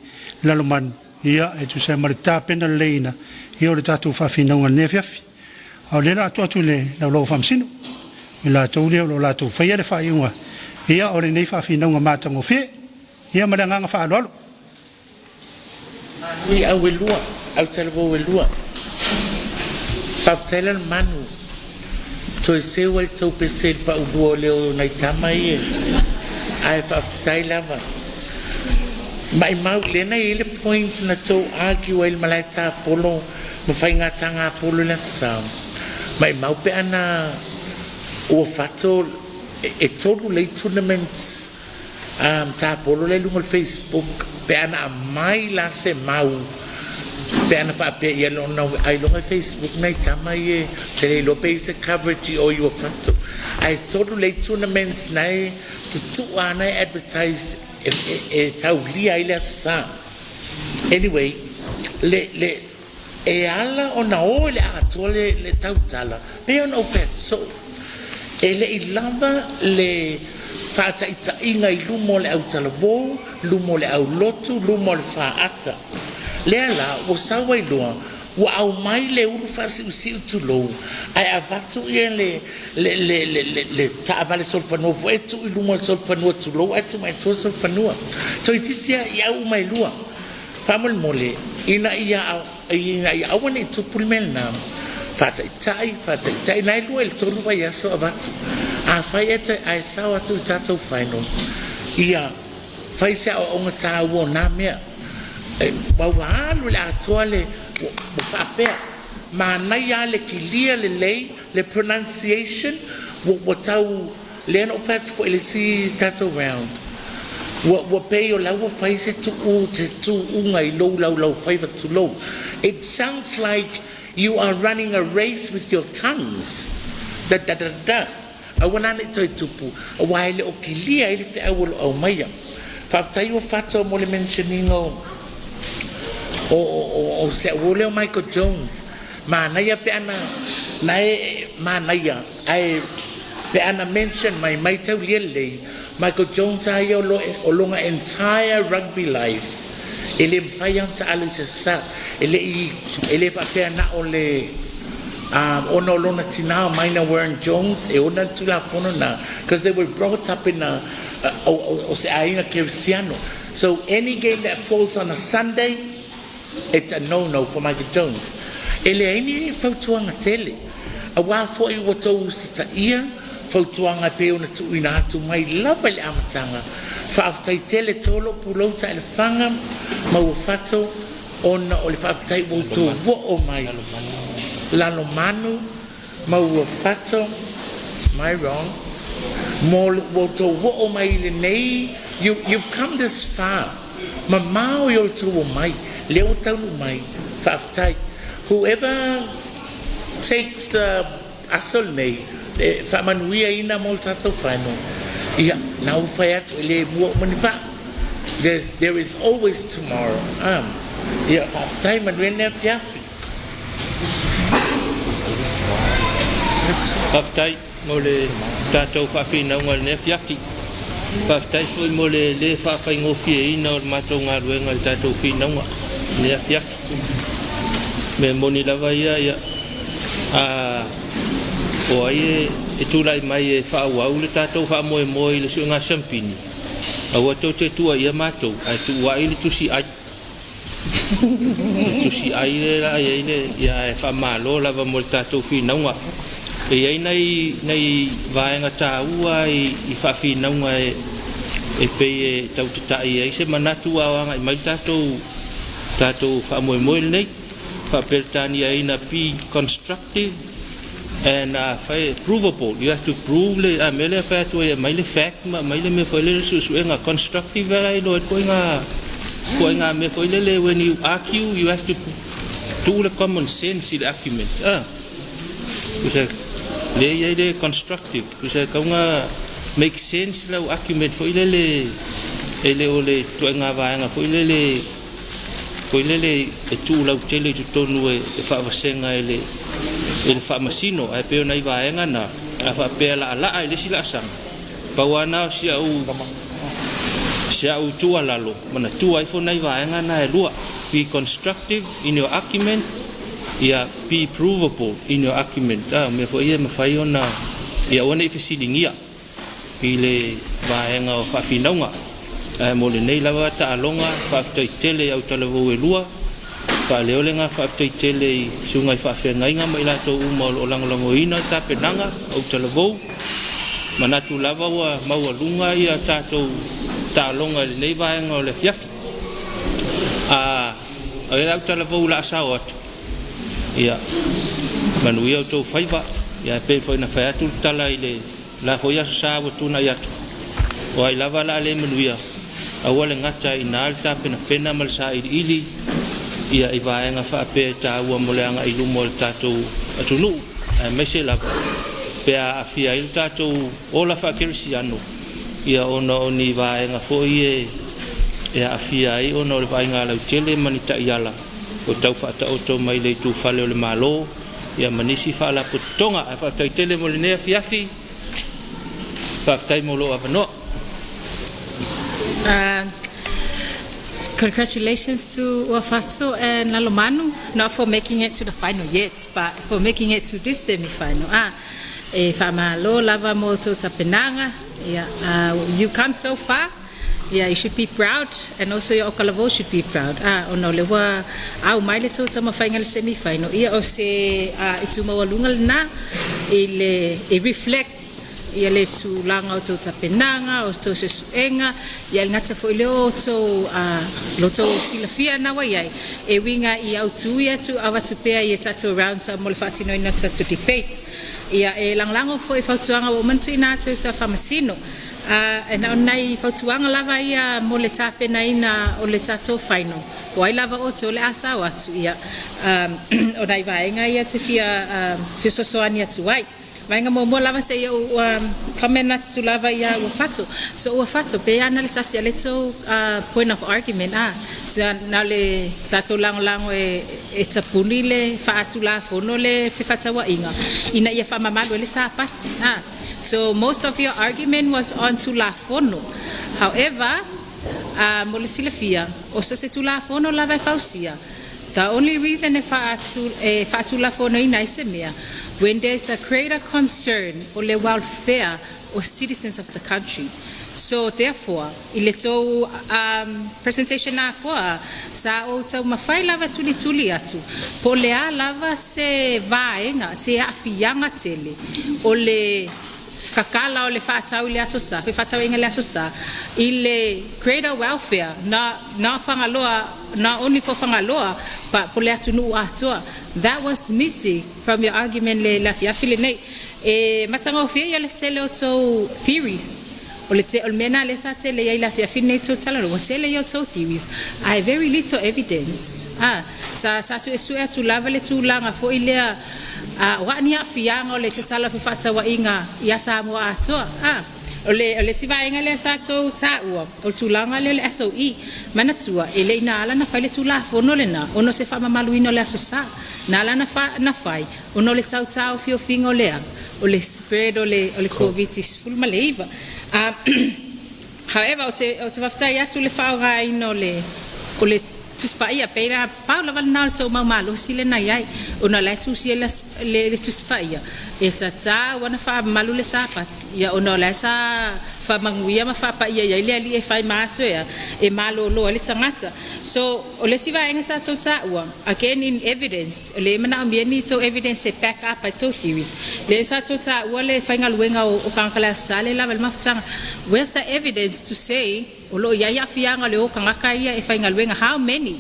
Lalomanu, ia e tusa ai ma le tapena leleiina ia o le tatou faafinauga i lenei afiafi. A o lea o le a tuu atu i le Laulau a Faamasino, o i latou lea o lo o latou faia le faaiuga ia o lenei faafinauga matagofie. Ia ma le agaga faaaloalo. Nui au e lua, au talavou e lua. Faafetai Lalomanu, toe seu ai le tou pese i le paulua o leo o nai tama ia. Ae faafetai lava. Maimau, lea na i ai le point na tou argue ai i le malae tapolo ma faiga tagapolo i le Aso Sa. Maimau pe ana ua fato e tolu lei tournaments a tapolo la i luga o le Facebook pe ana aumai la se mau pe ana faapea ia ona ailoga i Facebook nai tama ia te le iloa pe i ai se coverage i o i Uafato ae tolu lei tournaments na e tutua na e advertise e, e, e taulia ai le Aso Sa. Anyway, le, le, E ala ona o i le atoa le, le tautala, pei ona ou fai atu soo, e le i lava le faataitaiga i luma o le autalavou, luma o le aulotu, luma o le faata. Lea la, ua sau ai loa, ua aumai le ulu faasiusiu tulou, ae avatu ia le, le, le, le, le, le taavale solofanua foi e tuu i luma o le solofanua tulou ae tuu mai tua le solofanua. Toeitiiti lava i au uma e lua. Faamolemole, ina ia, ina ia aua ne i tupu le mea lena, faataitai, faataitai, na e lua i le tolu vaiaso avatu. Afai e toe ae sao atu i le tatou final, ia fai se aoaoga taua o na mea. Ua ua alu i le atoa le, ua, ua faapea, manaia lava le kilia lelei, le pronunciation, ua, ua tau Lea na ou fai atu foi i le isi tatou round, ua, ua pei o la ua fai se tuu, se tuuga i lou laulaufaiva tulou. It sounds like you are running a race with your tongues. Da da da da. Aua la ne i toe tupu, aua e le o kilia ai le feau o lo o aumaia. Faafetai ua Fato mo le mention ina o, o, o, o, o se auo lea o Michael Jones. Manaia pe ana. Na e manaia ae pe ana mention mai maitaulia lelei Michael Jones a ia o lona entire rugby life e le mafai a ona taalo i se sa e le i e le faapea na o le ona o lona tina o Minor Warren Jones e ona le Tulafono na because they were brought up in a o se aiga kerisiano so any game that falls on a Sunday it's a no no for Michael Jones. E leai ni fautuaga tele, aua foi ua tou usitaia fautuaga e pei ona tuuina atu mai lava i le amataga. Faafetai tele Tolo, pulou Taelefaga ma Uafato ona o le faafetai ua outou oo mai. Lalomanu ma Uafato, am I wrong? Mo ua outou oo mai i lenei, you, you've come this far. Mamao i outou omai, lea ua taunuu mai. Faafetai. Whoever takes the aso lenei, e faamanuiaina mo le tatou final, ia, na ua fai atu e le mua uma ni vaa. There's, there is always tomorrow. Um, ia, faafetai, manuia lenei afiafi. Faafetai mo le tatou faafinauga i lenei afiafi. Faafetai foi mo le lē faafaigofieina o le matou galuega i le tatou finauga i lenei afiafi. Mea moni lava ia, ia a o ai e tulai mai e faaauau le tatou faamoemoe i le suega siampini, aua tou te tuuaia matou ae tuuai le tusi ai. Le tusi ai lea la i ai le ia ae faamalo lava mo le tatou finauga. E i ai nai nai vaega taua i, i faafinauga e e pei e tau tata'i ai se manatu a o agai mai le tatou tatou faamoemoe lenei. Faaperetaniaina be constructive and afai provable, you have to prove le a mea lea fai atu ai aumai le fact ma aumai le mea foi lele suesuega constructive la iloa ai ituaiga ituaiga mea foi lele when you argue you have to tuu le common sense i le argument ah tusa le i ai le constructive tusa e tauga make sense lau argument foi lele e le o le ituaiga vaega foi lele Foi lele e tuu lautele i totonu e faavasega e le e le Faamasino, ae pei o nai vaega na, a faapea laalaa i le isi laasaga, pau lava na o si au si au tuualalo, manatua ifo nai vaega na e lua, be constructive in your argument, ia be provable in your argument, a o mea foi ia e mafai ona ia aua ne i fesiligia. i le vaega o faafinauga. Ae mo lenei lava taaloga, faafetai tele i autalavou e lua, faaleo le ga faafetai tele i susuga i faafeagaiga ma i latou uma o lo o lagolagoina le tapenaga o autalavou. Manatu lava ua maualuga ia tatou taaloga i lenei vaega o le afiafi. A o le autalavou o le a sao atu, ia manuia outou faiva, ia e pei foi ona fai atu le tala i le la foi aso sa ua tunai atu, o ai lava la le manuia, aua le gata i ina le tapenapena ma le sailiili ia i vaega faapea e taua mo le agai i luma o le tatou atunuu, aemaise lava pe a aafia ai le tatou ola faakerisiano ia ona o ni vaega foi e e aafia ai ona o le vaaiga lautele ma ni taiala o tau faataoto mai le itufale o le Malo ia ma nisi faalapotopotoga. Ae faafetai tele mo lenei afiafi, faafetai mo lou avanoa. Congratulations to Uafato and Lalomanu, not for making it to the final yet, but for making it to this semi-final. Ah, e whaamalo lava mo tō tapenaga. Yeah, you come so far. Yeah, you should be proud and also your Okalavo should be proud. Ah, ona o le ua au mai le tou taumafaiga i le semi-final. Ia o se ah, itu maualuga lena i le e reflects ia le tulaga o tou tapenaga, o tou suesuega, ia le gata foi lea o tou ah, lo tou silafia na ua i ai, e uiga i autu ia tu avatu pea i e tatou rounds mo le faatinoina o tatou debate. Ia e lagolago foi i fautuaga ua uma ona tuuina atu e uso a Faamasino. A, e na o nai fautuaga lava ia mo le tapenaina o le tatou final. O ai lava outou o le a sao atu, ia, o nai vaega ia te fia fesoasoani atu ai. Vaega muamua lava seia ou comment atu lava ia Uafato. So Uafato, pe ana le tasi a le tou point of argument a. So na o le tatou lagolago e e tapuni le faatulafono le fefaatauaiga ina ia faamamalu ai le Sapati a. So most of your argument was on Tulafono. However, mo le silafia, o so o se Tulafono lava e fausia, the only reason e faatulafonoina ai se mea, when there's a greater concern o le welfare o citizens of the country. So therefore, i le tou presentation atoa, sa ou taumafai lava tulituli atu, po o le a lava se vaega, se aafiaga tele o le kakala o le faatau i le Aso Sa, fefaatauaiga i le Aso Sa, i le greater welfare, na Fagaloa, not only for Fagaloa, but po le atunuu atoa. That was missing from your argument le afiafi lenei. E matagofie ia le tele o tou theories. O le mea lena lea sa tele ai le afiafi nei tou talanoa, ua tele ia o tou theories, ae very little evidence. Ah, sa suesue atu lava le tulaga foi lea o a ni aafiaga o le tatala o fefaatauaiga ia Samoa atoa. Ah, o le isi vaega lea sa tou taua, o le tulaga lea o le SOE. Manatua, e le i na ala na fai le Tulafono lena ona o se faamamaluina o le Aso Sa. Na ala na fai, ona o le tautaofiofiga o le a, o le spread o le Covid-19. However, o te faafetai atu le faaaogaina o le Tusi Paia, pei na pau lava lena o le tou mau malosi lena i ai, ona o la e tusia le Tusi Paia, e tatau ona faamamalu le Sapati, ia ona o la e sa faamanuia ma faapaia i ai le Alii e fai ma aso e malolo ai le tagata. So, o le isi vaega sa tou taua, again in evidence, o le manaomia ni tou evidence e back up ai tou theories. Le sa tou taua le faigaluega o tagata le Aso Sa le lava le mafutaga. Where's the evidence to say o lo o i ai aafiaga o le o tagata ia e faigaluega? How many?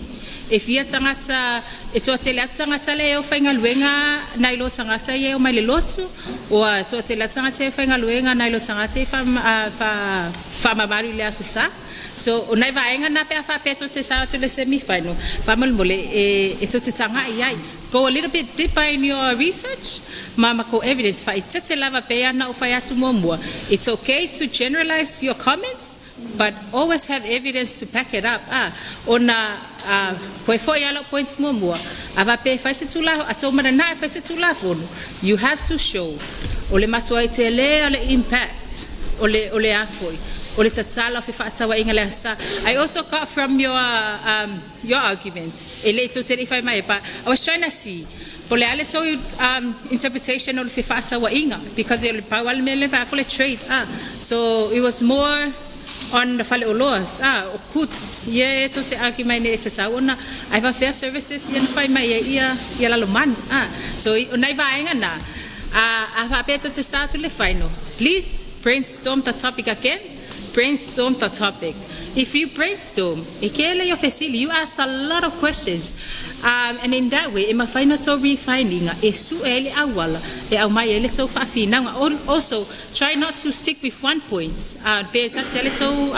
E fia tagata e toatele atu tagata le e o faigaluega nai lo tagata ia e o mai le lotu, ua toatele atu tagata e faigaluega nai lo tagata e faamamalu i le Aso Sa? So o nai vaega na pe a faapea tou te sao atu le semi final, faamolemole e tou te tagai ai. Go a little bit deeper in your research ma ko evidence faaeteete lava pe ana o fai atu muamua. It's okay to generalize your comments, but always have evidence to back it up. Ah, ona koe foi ala points muamua. A faapea fai se tula a tou manana e fai se Tulafono. You have to show o le matua i te le o le impact o le afoi o le tatala o fefaatauaiga le Aso Sa. I also got from your argument, e le tou te le i fai mai, but I was trying to see po le ale tou interpretation o le fefaatauaiga, because o le pau ale mea le fai le trade. Ah, so it was more on the faleoloa, ah, o goods ia e tou te argue mai nei e tatau ona ai faafefea services ia na fai mai e ia Lalomanu. Ah, so o nai vaega na a faapea tou te sa atu le final, please brainstorm the topic again. Brainstorm the topic. If you brainstorm, e kele yo fesili, you ask a lot of questions. And in that way, e mafai na tou refininga, e su e le auala, e au mai e le tou faafinauga. Also, try not to stick with one point. Pe tasi ale tou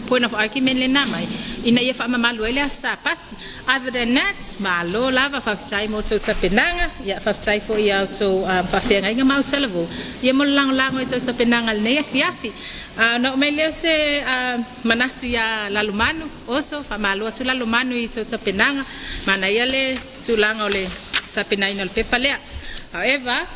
point of argument le na mai, ina ia faamamalu ai le Aso Sapati. Other than that, malo lava, faafetai mo tou tapenaga, ia faafetai foi ia outou faafeagaiga ma autalavou. Ia mo le lagolago i tou tapenaga lenei afiafi. Na o mai lea se manatu ia Lalomanu, oso, faamalo atu Lalomanu i tou tapenaga, mana ia le tulaga o le tapenaina o le pepa lea. However,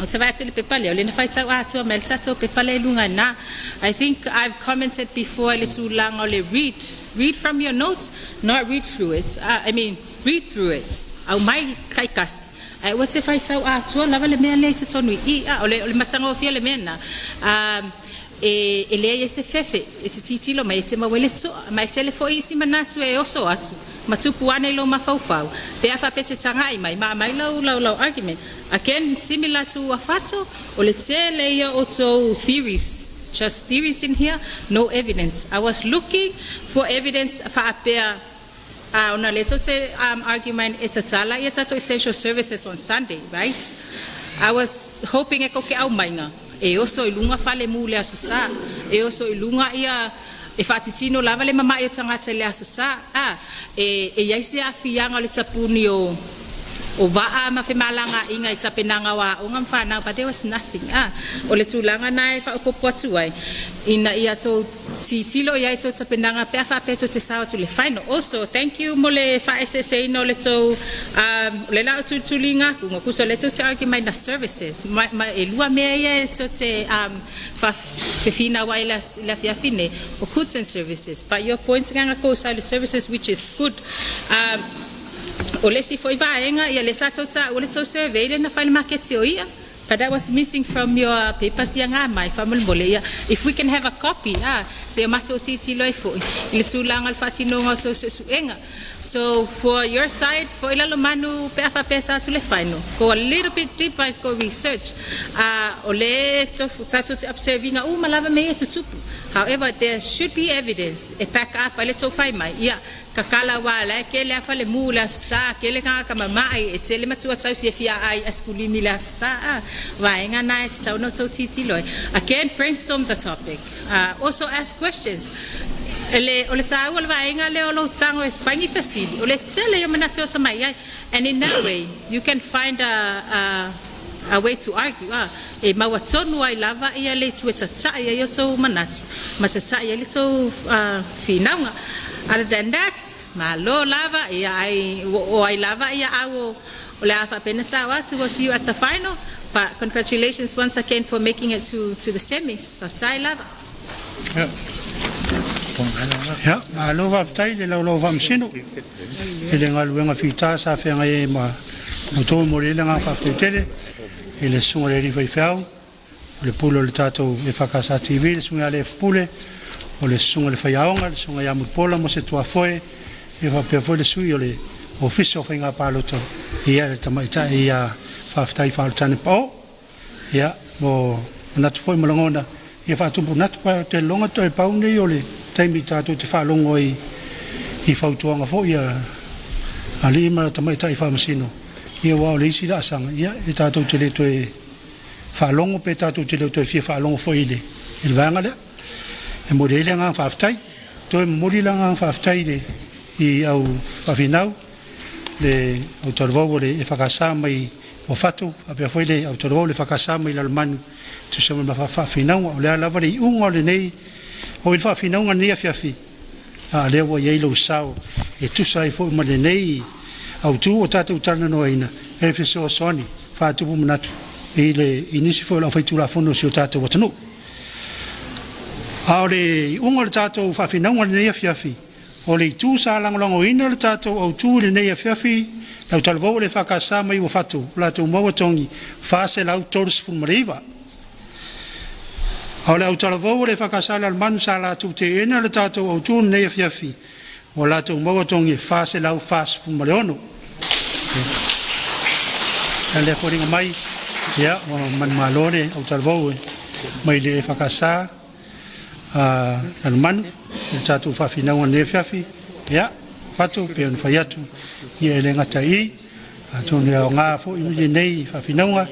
o te vai atu le pepa lea, o le na faitau atoa mai le tatou pepa lea i luga na. I think I've commented before i le tulaga o le read. Read from your notes, not read through it. I mean, read through it. Au mai kaikasi. Ai ua te faitau atoa lava le mea lea i totonu i a o le matagofie le mea na. E lea e se fefe, e te titilo mai e te maua le toa, ma e tele foi isi manatu e oso atu, ma tupu ane i lou mafaufau, pe a faapea te tagai mai, ma mai lau argument. Again, similar to Uafato, o le tele ia o tou theories, just theories in here, no evidence. I was looking for evidence faapea ona le tou te argument e tatala ia tatou essential services on Sunday, right? I was hoping e koke au mainga e oso i luga fale mu le Aso Sa, e oso i luga ia e faatitino lava le mama'i o tagata i le Aso Sa, a e iai se aafiaga o le tapuni o o vaa ma femalagaaiga i tapenaga o aoga ma fanau, but there was nothing. O le tulaga na e faaopoopo atu ai ina ia tou tilotilo i ai tou tapenaga pe a faapea tou te sao atu i le final. Also, thank you mo le faaeseeseina o le tou o le la o tulituliga atu tusa o lea tou te argue mai na services ma e lua mea ia e tou te faafefinau ai i le afiafi nei o goods and services, but your points na goes side services, which is good. O le isi foi vaega ia le sa tou taua le tou survey le na fai le maketi o ia, but that was missing from your papers ia ngā mai faamolemole ia if we can have a copy se o matou tilotilo ai foi i le tulaga o le faatinoga o tou suesuega. So for your side foi Lalomanu, pe a faapea sa atu le final, go a little bit deeper, go research. O le tatou te observe-ina uma lava me ia tutupu. However, there should be evidence e back up ai le tou fai mai ia kakala wa la ke le afa le mu le sa ke le ka mama'i e tele matua tausi e fia ai askulimi le sa vaega na e tatau ona tou tilotilo ai. Again, brainstorm the topic. Also ask questions. Ele o le tāua le vaega lea o lou tago e fai ni fesili o le tele ia manatu o sa mai ai, and in that way you can find a way to argue e maua tonu ai lava ia le itu e tata'i ai o tou manatu ma tata'i ai le tou finauga. Other than that, malo lava ia ai o ai lava ia au o le a faapena sao atu. We'll see you at the final, but congratulations once again for making it to the semis. Faafetai lava. Ia, malo faafetai le laulau faamasino i le galuega fita sa feagai ai ma outou. E momoli ai le agaga faafetai tele i le susuga i le alii faifeau o le pule o le tatou EFKS TV, le susuga ia Le Pule, o le susuga i le faiaoga, le susuga ia Mulipola mo se tuafoe, ia faapea foi le sui o le Ofisa o Faiga Palota, ia le tamaitai ia Faafetai Faalotane Pao, ia mo manatu foi ma lagona ia faatupu manatu. Pa te loga toe pau nei o le taimi tatou te faalogo ai i fautuaga foi a alii ma tamaitai faamasino, ia ua o le isi laasaga ia e tatou te le toe faalogo pe tatou te le toe fia faalogo foi i le vaega lea. E momoli ai le agaga faafetai, toe momoli le agaga faafetai i le i au faafinau, le autalavou o le EFKS mai Uafato, faapea foi le autalavou o le EFKS mai Lalomanu, tusa ma faafinauga. O le a lava le iuga o lenei o i le faafinauga lenei afiafi, a lea ua i ai lou sao e tusa ai foi ma lenei autū o tatou talanoaina e fesoasoani faatupu manatu i le i nisi foi o lau faitulafono o si o tatou atunuu. A o le iuga o le tatou faafinauga lenei afiafi, o le itu sa lagolagoina le tatou autū i lenei afiafi, lau talavou o le EFKS mai Uafato, o latou maua togi 439. A o le autalavou o le EFKS Lalomanu sa latou teena le tatou autū lenei afiafi, ua latou maua togi e 446. A lea foliga mai ia ua manumalo le autalavou mai le EFKS Lalomanu i le tatou faafinauga lenei afiafi. Ia Fatu, pe ona fai atu ia e le gata i atonu e aoga foi lenei faafinauga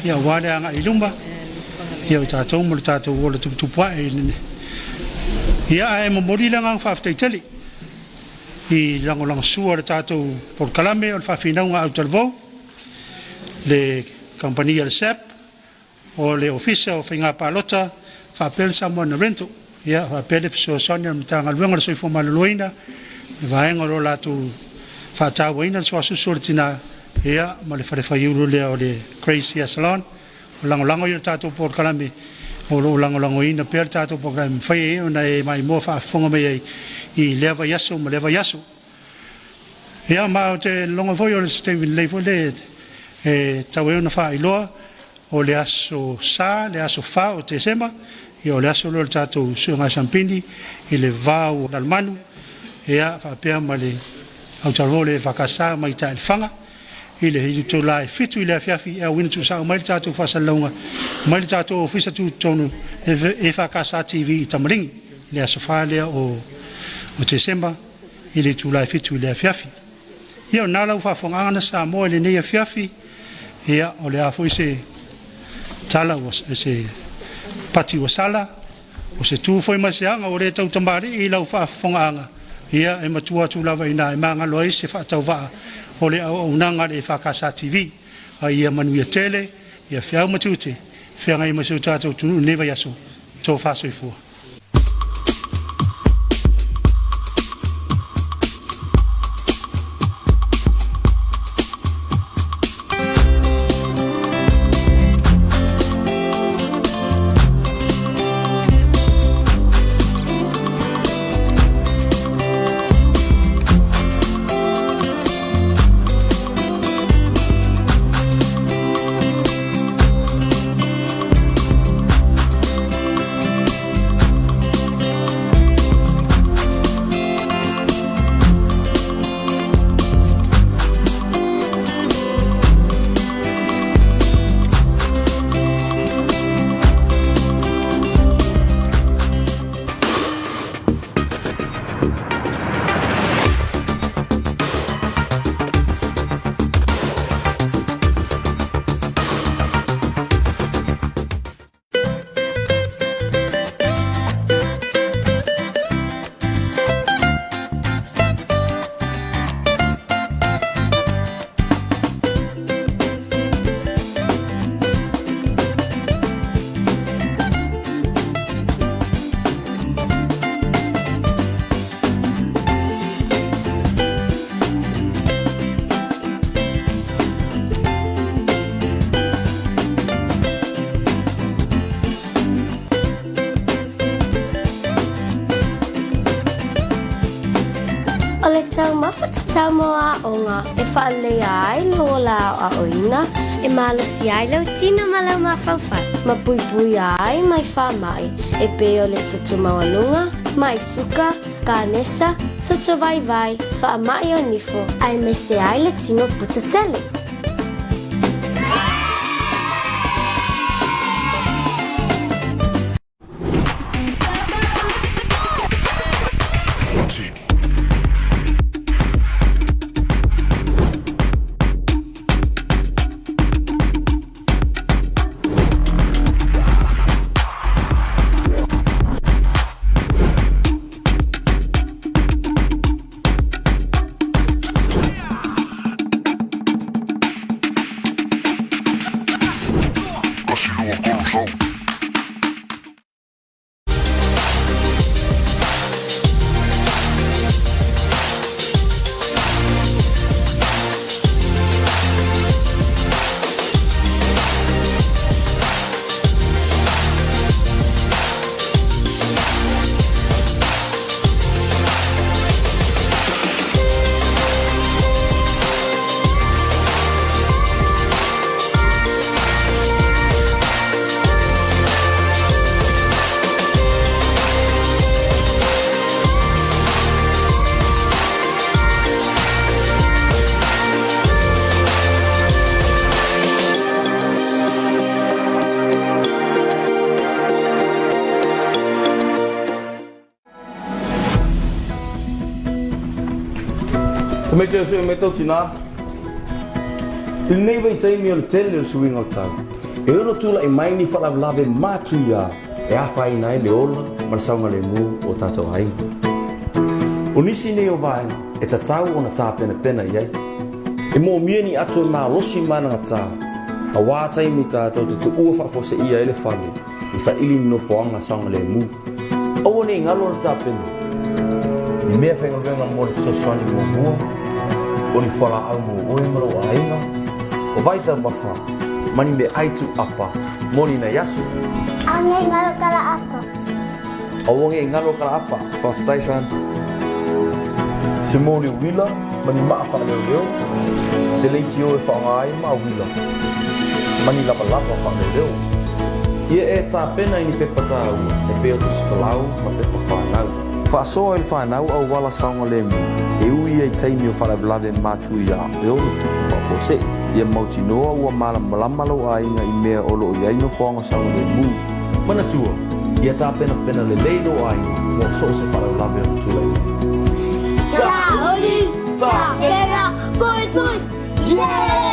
ia aua le agai i luma ia o tatou ma le tatou ola tuputupu ae. Ia ae momoli le agaga faafetai tele i lagolagasua o le tatou polokalame o le faafinauga autalavou, le kamupani a le SAB, o le Ofisa o Faiga Palota, faapea le Samoa Rental, ia faapea le fesoasoani a le Matagaluega o le Soifua Maloloina, le vaega o lo o latou faatauaina le suasusu o le tina, ia ma le fale faiulu lea o le Grace Hair Salon. O lagolago ia le tatou polokalame o lo o lagolagoina pea le tatou polokalame mafai ai ona e maimoa faafofoga mai ai i lea vaiaso ma lea vaiaso. Ia ma o te logo foi o le se taimi lelei foi le e tau ai ona faailoa o le aso Sa, le aso 4 o Tesema, ia o le aso lea o le tatou suega sampini i le va o Lalomanu, ia faapea ma le autalavou le EFKS mai Taelefaga i le itula e 7 i le afiafi e auina tuusao mai le tatou faasalalauga mai le tatou ofisa tutotonu EFKS TV i Tamaligi, le aso 4 lea o Tesema i le itula e 7 i le afiafi. Ia o na lau faafofogaaga na Samoa i lenei afiafi, ia o le a foi se tala ua se pati ua sala, o se tu foi ma se aga ua le tautamalii i lau faafofogaaga. Ia, e matua atu lava i ina e magalo ai se faatauvaa o le auaunaga a le EFKS TV. A ia manuia tele, ia feau ma tiute, feagai ma si o tatou atunuu i lenei vaiaso. Tofa soifua. O le taumafa tatau mo aoga e faaleleia ai lou ola aoaoina, e malosi ai lou tino ma lou mafaufau, ma puipuia ai mai faamai e pei o le toto maualuga, mai suka, kanesa, toto vaivai, faamai o nifo, aemaise ai le tino puta tele. Tamaiti o sui mai tau tinā. I lenei vaitaimi o le tele o le suiga o le tau, e ono tula'i mai ni faalavelave matuia e afaina ai le ola ma le saogalemu o tatou aiga. O nisi nei o vaega e tatau ona tapenapena i ai. E moomia ni ato e malosi ma anagatā, auā taimi tatou te tuua faafuaseia ai le fale ma saili ni nofoaga saogalemu. Aua ne i galo le tapena i mea faigaluega mo le fesoasoani muamua, o ni fualaau mo oe ma lou aiga, o vaitaumafa ma ni meaai tuuapa mo ni nai aso. Aua ne i galo ka laapa. Aua ne i galo ka laapa. Faafetai son. Se moli uila ma ni maa faaleoleo, se leitio e faaaoga ai maa uila, ma ni lavalava faaleoleo. Ia e tapena i ni pepa taua e pei o tusi folau ma pepa whanau. Faasoa i le whanau auala saogalemu e ui ai taimi o faalavelave matuia e ono tupu faafuasei. Ia mautinoa ua malamalama lou aiga i mea o lo o i ai nofoaga saogalemu. Manatua, ia tapenapena lelei lou aiga mo so o se faalavelave o tulai mai. Sauli, tapena, puipui, yeah!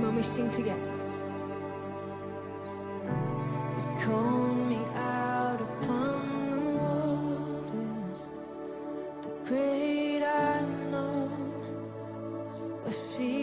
Come on, we sing together. You call me out upon the waters, the great unknown, where fear